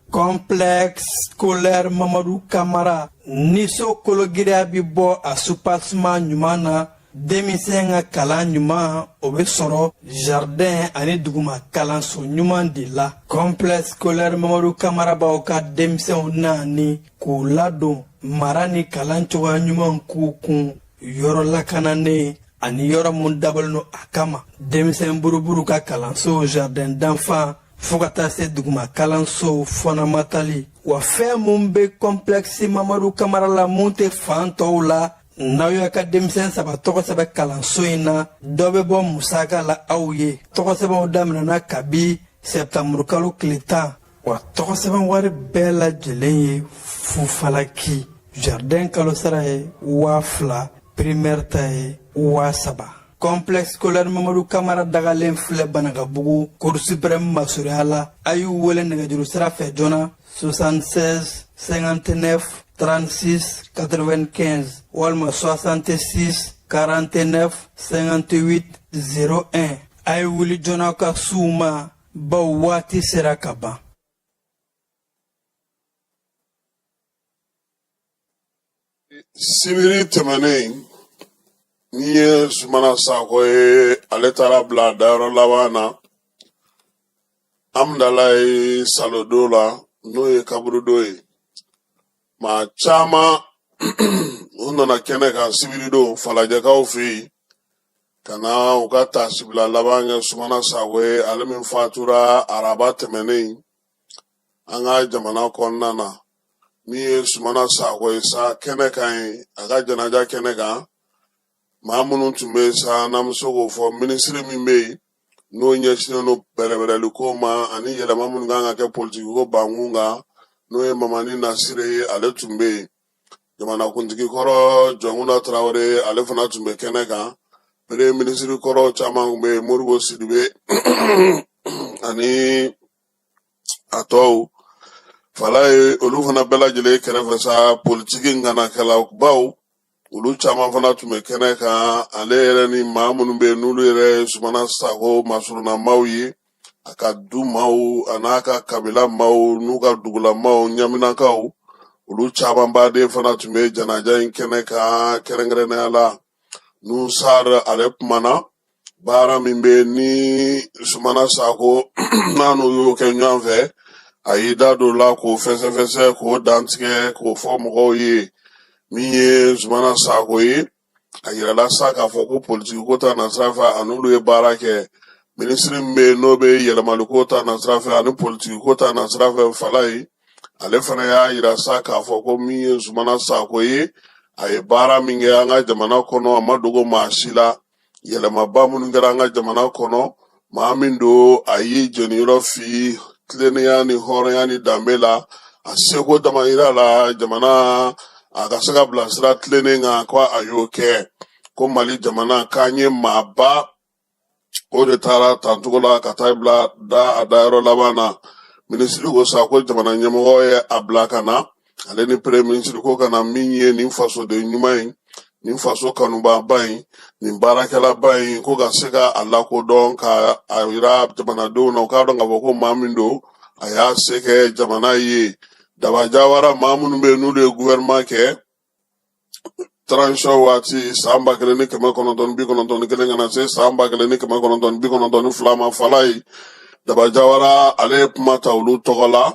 Complexe scolaire Mamadu Kamara ni so kologiriya bɛ bɔ a soubassement ɲuman na, denmisɛn ka kalan ɲuman o bɛ sɔrɔ jardin ani duguma kalanso ɲuman de la. Complexe scolaire Mamadu Kamara b'aw ka denmisɛnw naani k'u ladon mara ni kalan cogoya ɲuman k'u kun yɔrɔ lakananen ani yɔrɔ mun dabɔlen don a kama, denmisɛn buruburu ka kalanso, jardin d'enfants, fo ka taa se duguma kalansow fɔnɔmatali. Wa fɛn mun bɛ complexe Mamadu Kamara la mun tɛ fan tɔw la. N'aw y'a ka denmisɛn saba tɔgɔ sɛbɛn kalanso in na, dɔ bɛ bɔ musaka la aw ye. Tɔgɔsɛbɛnw daminɛna kabi sɛptanburukalo tile 10, wa tɔgɔsɛbɛn wari bɛɛ lajɛlen ye fufalaki. Jardin kalosara ye 2000, primaire ta ye 3000. Complexe scolaire Mamadu Kamara dagalen filɛ Banakabugu, Cour suprême masurunya la. A y'u wele nɛgɛjuru sira fɛ joona 76 59 36 95 walima 66 49 58 01. A ye wuli joona ka s'u ma, bawo waati sera ka ban. Sibiri tɛmɛnen min ye Sumana Sakɔ ye, ale taara bila a dayɔrɔ laban na Amudalayi salodon la, n'o ye kaburudon ye. Maa caman u nana kɛnɛ kan sibiridon Falajɛkaw fɛ yen ka na u ka taasibila laban kɛ Sumana Sakɔ ye, ale min fatura araba tɛmɛnen an ka jamana kɔnɔna na. Min ye Sumana Sakɔ ye sa kɛnɛ kan ye, a ka janaja kɛnɛ kan, maa minnu tun bɛ yen sa, n'an bɛ se k'o fɔ, minisiri min bɛ yen n'o ɲɛsinnen don bɛrɛbɛrɛliko ma ani yɛlɛma minnu kan ka kɛ politikiko bankun kan, n'o ye Mamani Nasire ye, ale tun bɛ yen. Jamanakuntigi kɔrɔ Jɔnkunda Tarawele, ale fana tun bɛ kɛnɛ kan. Premier minisiri kɔrɔ caman tun bɛ yen, Modibo Sidibe ani a tɔw falaye, olu fana bɛɛ lajɛlen kɛrɛfɛ sa. Politiki ŋanakɛlabaw, olu caman fana tun bɛ kɛnɛ kan. Ale yɛrɛ ni maa minnu bɛ yen n'olu yɛrɛ ye Sumana Sakɔ masurunamaw ye, a ka du maaw a n'a ka kabila maaw n'u ka dugulamaw, ɲaminakaw, olu caman baden fana tun bɛ janaja in kɛnɛ kan. Kɛrɛnkɛrɛnnenya la, Nuhu Sar, ale kumana baara min bɛ ni Sumana Sakɔ n'a n'u y'o kɛ ɲɔgɔn fɛ, a y'i da don o la k'o fɛsɛfɛsɛ, k'o dantigɛ, k'o fɔ mɔgɔw ye. Min ye Sumana Sakɔ ye, a yirala sa k'a fɔ ko politiki ko ta nasira fɛ, a n'olu ye baara kɛ. Minisiri min bɛ yen n'o bɛ yɛlɛmaliko ta nasira fɛ ani politiki ko ta nasira fɛ, Falaye, ale fana y'a yira sa k'a fɔ ko min ye Sumana Sakɔ ye, a ye baara min kɛ an ka jamana kɔnɔ, a ma dogo maa si la. Yɛlɛmaba minnu kɛra an ka jamana kɔnɔ, maa min don, a y'i jɔniyɔrɔ fi tilennenya ni hɔrɔnya ni danbe la, a seko damayira la jamana a ka se ka bila sira tilennen kan, ko a y'o kɛ. Ko Mali jamana k'an ye maaba o de taara tancogo la ka taa bila da a dayɔrɔ laban na. Minisiri ko sa ko jamana ɲɛmɔgɔ ye a bila ka na, ale ni premier minisiri, ko ka na min ye nin fasoden ɲuman in, nin faso kanubaaba in, nin baarakɛlaba in, ko ka se ka a lakodɔn, ka a yira jamanadenw na, u k'a dɔn k'a fɔ ko maa min don, a y'a se kɛ jamana ye. Daba Jawara, maa minnu bɛ yen n'olu ye gouvernement kɛ transition waati san 1991 ka na se san 1992 ma, Falaye Daba Jawara, ale ye kuma ta olu tɔgɔ la,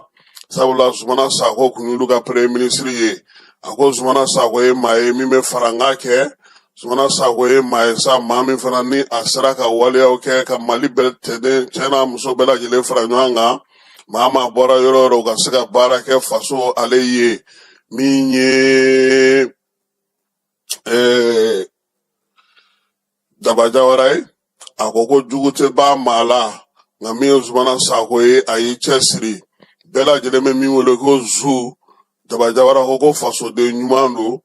sabula Sumana Sakɔ kun y'olu ka premier ministre ye. A ko Sumana Sakɔ ye maa ye min bɛ farankan kɛ. Sumana Sakɔ ye maa ye sa, maa min fana ni a sera ka waleyaw kɛ ka Mali bɛɛ tɛden, cɛ n'a muso bɛɛ lajɛlen fara ɲɔgɔn kan, maa maa bɔra yɔrɔ o yɔrɔ, u ka se ka baara kɛ faso ale ye. Min ye Daba Jawara ye, a ko ko jugu tɛ ban maa la, nka min ye Sumana Sakɔ ye, a y'i cɛsiri. Bɛɛ lajɛlen bɛ min wele ko Zu, Daba Jawara ko ko fasoden ɲuman don,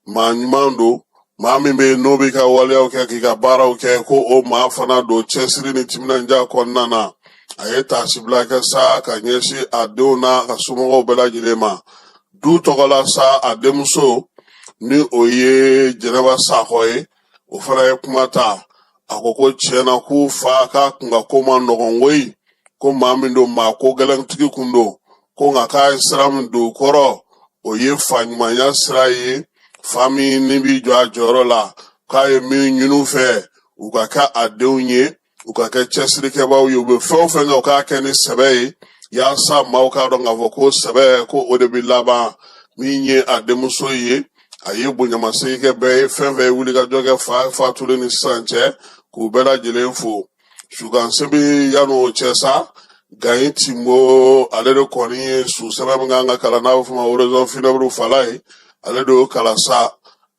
maa ɲuman don, maa min bɛ yen n'o b'i ka waleyaw kɛ k'i ka baaraw kɛ, ko o maa fana don cɛsiri ni timinandiya kɔnɔna na. A ye taasibila kɛ sa ka ɲɛsin a denw n'a ka somɔgɔw bɛɛ lajɛlen ma. Du tɔgɔ la sa, a denmuso ni o ye Jɛnɛba Sakɔ ye, o fana ye kuma ta. A ko ko tiɲɛ na, k'u fa k'a kun ka ko man nɔgɔn koyi, ko maa min don, maa ko gɛlɛntigi kun don, ko nka k'a ye sira min don u kɔrɔ, o ye fa ɲumanya sira ye, fa min ni b'i jɔ a jɔyɔrɔ la, k'a ye min ɲini u fɛ, u ka kɛ a denw ye, u ka kɛ cɛsirikɛbaaw ye, u bɛ fɛn o fɛn kɛ, u k'a kɛ ni sɛbɛ ye, yaasa maaw k'a dɔn k'a fɔ ko sɛbɛ, ko o de bɛ laban. Min ye a denmuso ye, a ye bonyamasegin kɛ bɛɛ ye, fɛn fɛn ye wulikajɔ kɛ fa fatulen ni sisan cɛ, k'u bɛɛ lajɛlen fo. Sukansebi yan'o cɛ sa, Gayi Timbo, ale de kɔni ye su sɛbɛn min kan ka kalan, n'a bɛ f'o ma oraison funèbre, Falaye, ale de y'o kalan sa.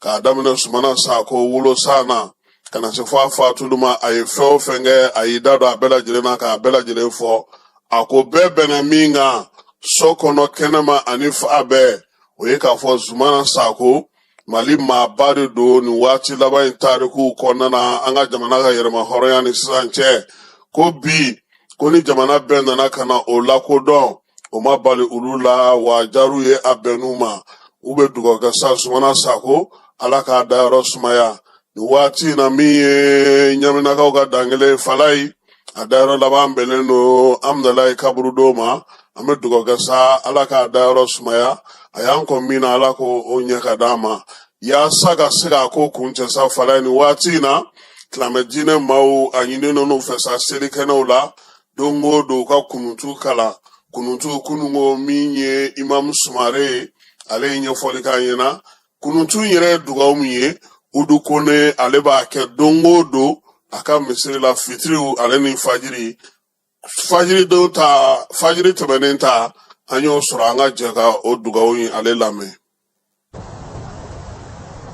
K'a daminɛ Sumana Sako wolo san na ka na se fo a fatuli ma, a ye fɛn o fɛn kɛ, a y'i da don a bɛɛ lajɛlen na k'a bɛɛ lajɛlen fɔ. A ko bɛɛ bɛnna min kan so kɔnɔ, kɛnɛma ani fan bɛɛ, o ye k'a fɔ Zumana Sako Mali maaba de don nin waati laban in tarikuw kɔnɔna na, an ka jamana ka yɛrɛma hɔrɔnya ni sisan cɛ. Ko bi ko ni jamana bɛɛ nana ka na o lakodɔn, o ma bali olu la, wa jar'u ye, a bɛnn'u ma. U bɛ dugawu kɛ sa Sumana Sako, Ala k'a dayɔrɔ sumaya. Nin waati in na, min ye ɲaminakaw ka dankelen Falayi, a dayɔrɔ laban bɛnnen don Amudalayi kaburudo ma. An bɛ dugawu kɛ sa, Ala k'a dayɔrɔ sumaya. A y'an kɔn min na, Ala k'o ɲɛ ka d'an ma yaasa ka se k'a ko kuncɛ sa. Falayi, nin waati in na, silamɛ diinɛ maaw, a ɲininen n'u fɛ sa selikɛnɛw la don o don u ka kunutu kalan. Kunutu kununko, min ye Imamu Sumare ye, ale ye ɲɛfɔli k'an ɲɛna. Kunutu yɛrɛ ye dugawu min ye, Udu Kone ale b'a kɛ don o don a ka misiri la fitiriw ale ni fajiri. Fajiri don ta, fajiri tɛmɛnen ta, an y'o sɔrɔ. An ka jɛ ka o dugawu in ale lamɛn.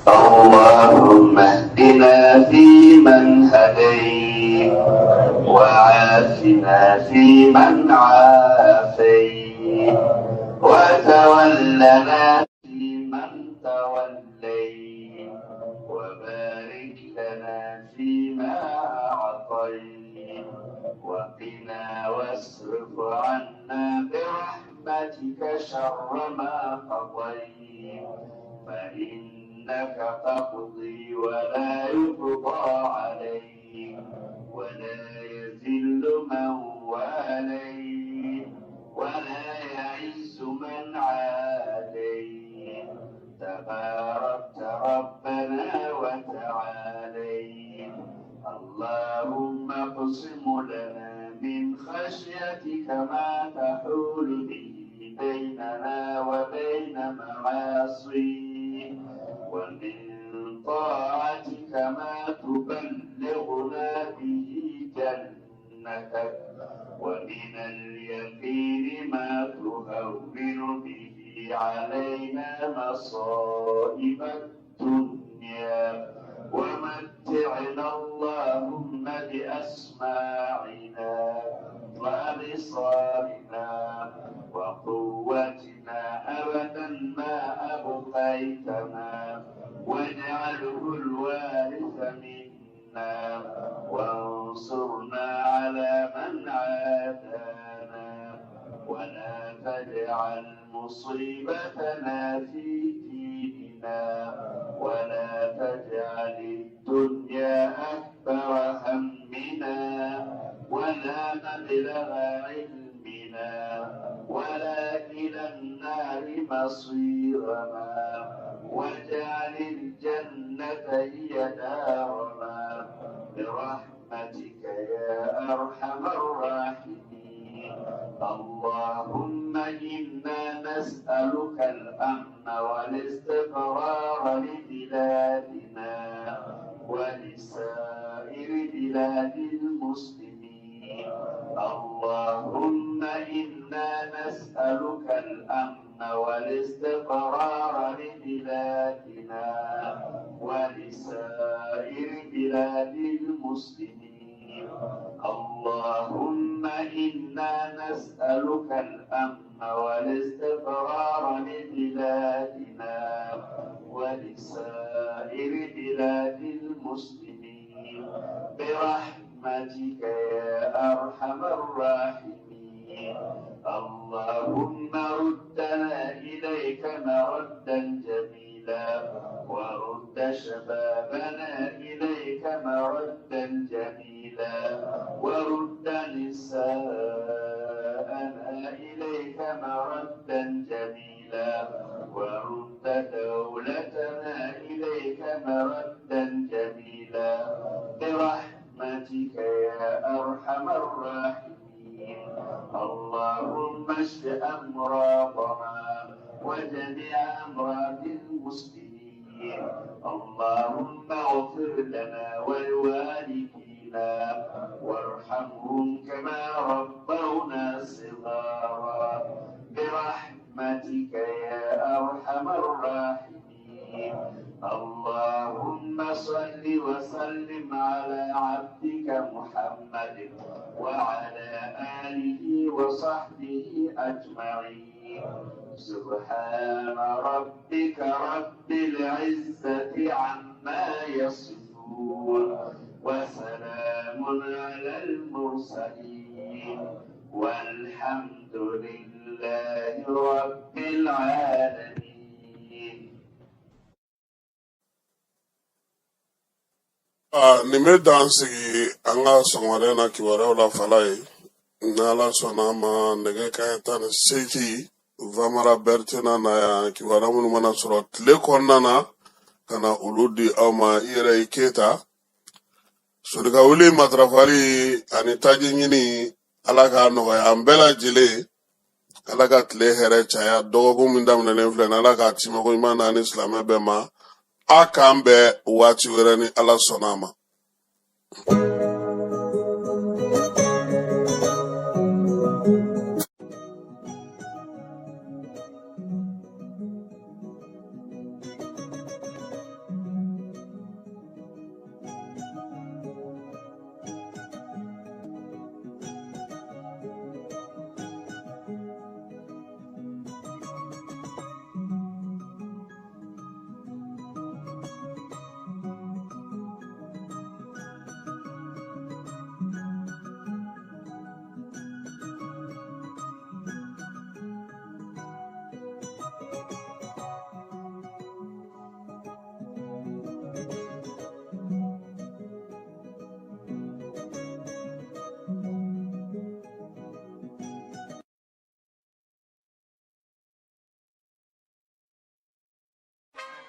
اللهم اهدنا فيمن هديت وعافنا فيمن عافيت وتولنا فيمن توليت وبارك لنا فيما أعطيت وقنا واصرف عنا برحمتك شر ما قضيت فإنك تقضي ولا يقضى عليك ولا يذل من واليت ولا يعز من عاديت تباركت ربنا وتعاليت. اللهم اقسم لنا من خشيتك ما تحول به بيننا وبين معاصيك ومن طاعتك ما تبلغنا به جنتك ومن اليقين ما تهون به علينا مصائب الدنيا ومتعنا اللهم بأسماعنا وأبصارنا وقوتنا أبدا ما أبقيتنا واجعله الوارث منا وانصرنا على من عادانا ولا تجعل مصيبتنا في ديننا ولا تجعل الدنيا أكبر همنا ولا مبلغ علمنا ولا إلى النار مصيرنا واجعل الجنة هي دارنا برحمتك يا أرحم الراحمين. اللهم إنا نسألك الأمن والاستقرار لبلادنا ولسائر بلاد المسلمين. اللهم إنا نسألك الأمن والاستقرار لبلادنا ولسائر بلاد المسلمين. اللهم إنا نسألك الأمن والاستقرار لبلادنا ولسائر بلاد المسلمين برحمتك يا أرحم الراحمين. اللهم ردنا إليك مردا جميلا ورد شبابنا إليك مردا جميلا ورد نساءنا إليك مردا جميلا ورد دولتنا إليك مردا جميلا برحمتك يا أرحم الراحمين. اللهم اشف أمراضنا وجميع أمراض المسلمين. اللهم اغفر لنا ولوالدينا وارحمهم كما ربونا صغارا برحمتك يا أرحم الراحمين. اللهم محمد وعلى آله وصحبه أجمعين. سبحان ربك رب العزة عما يصفون وسلام على المرسلين والحمد لله رب العالمين. Nin bɛ dan sigi an ka sɔgɔmada in na kibaruyaw la fala ye. N'Ala sɔnna a ma, nɛgɛ kanɲɛ 18, Vamara Berete na na yan, kibaruya minnu mana sɔrɔ tile kɔnɔna na ka na olu di aw ma. I yɛrɛ i Keyita solika wuli matarafali ani taji ɲini, Ala k'a nɔgɔya an bɛɛ lajɛlen. Ala ka tile hɛrɛ caya. Dɔgɔkun min daminɛlen filɛ nin, Ala k'a timako ɲuman d'an ni silamɛ bɛɛ ma. A k'an bɛn waati wɛrɛ ni Ala sɔnna a ma.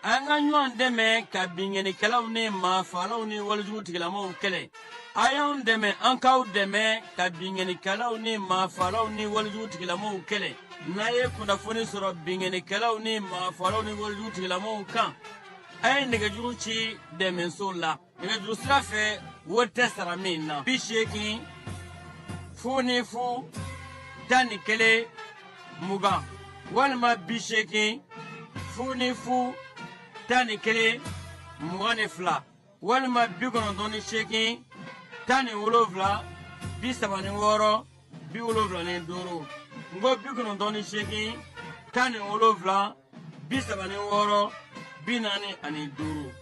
An ka ɲɔgɔn dɛmɛ ka binkannikɛlaw ni maafalaw ni walejugu tigilamaw kɛlɛ. A y'anw dɛmɛ, an k'aw dɛmɛ ka binkannikɛlaw ni maafalaw ni walejugu tigilamaw kɛlɛ. N'a ye kunnafoni sɔrɔ binkannikɛlaw ni maafalaw ni walejugu tigilamaw kan, a ye nɛgɛjuru ci dɛmɛso la nɛgɛjuru sira fɛ, wari tɛ sara min na: 80 00 11 20, walima 80 00 11 22, walima 98 17 36 75. N ko 98 17 36 45.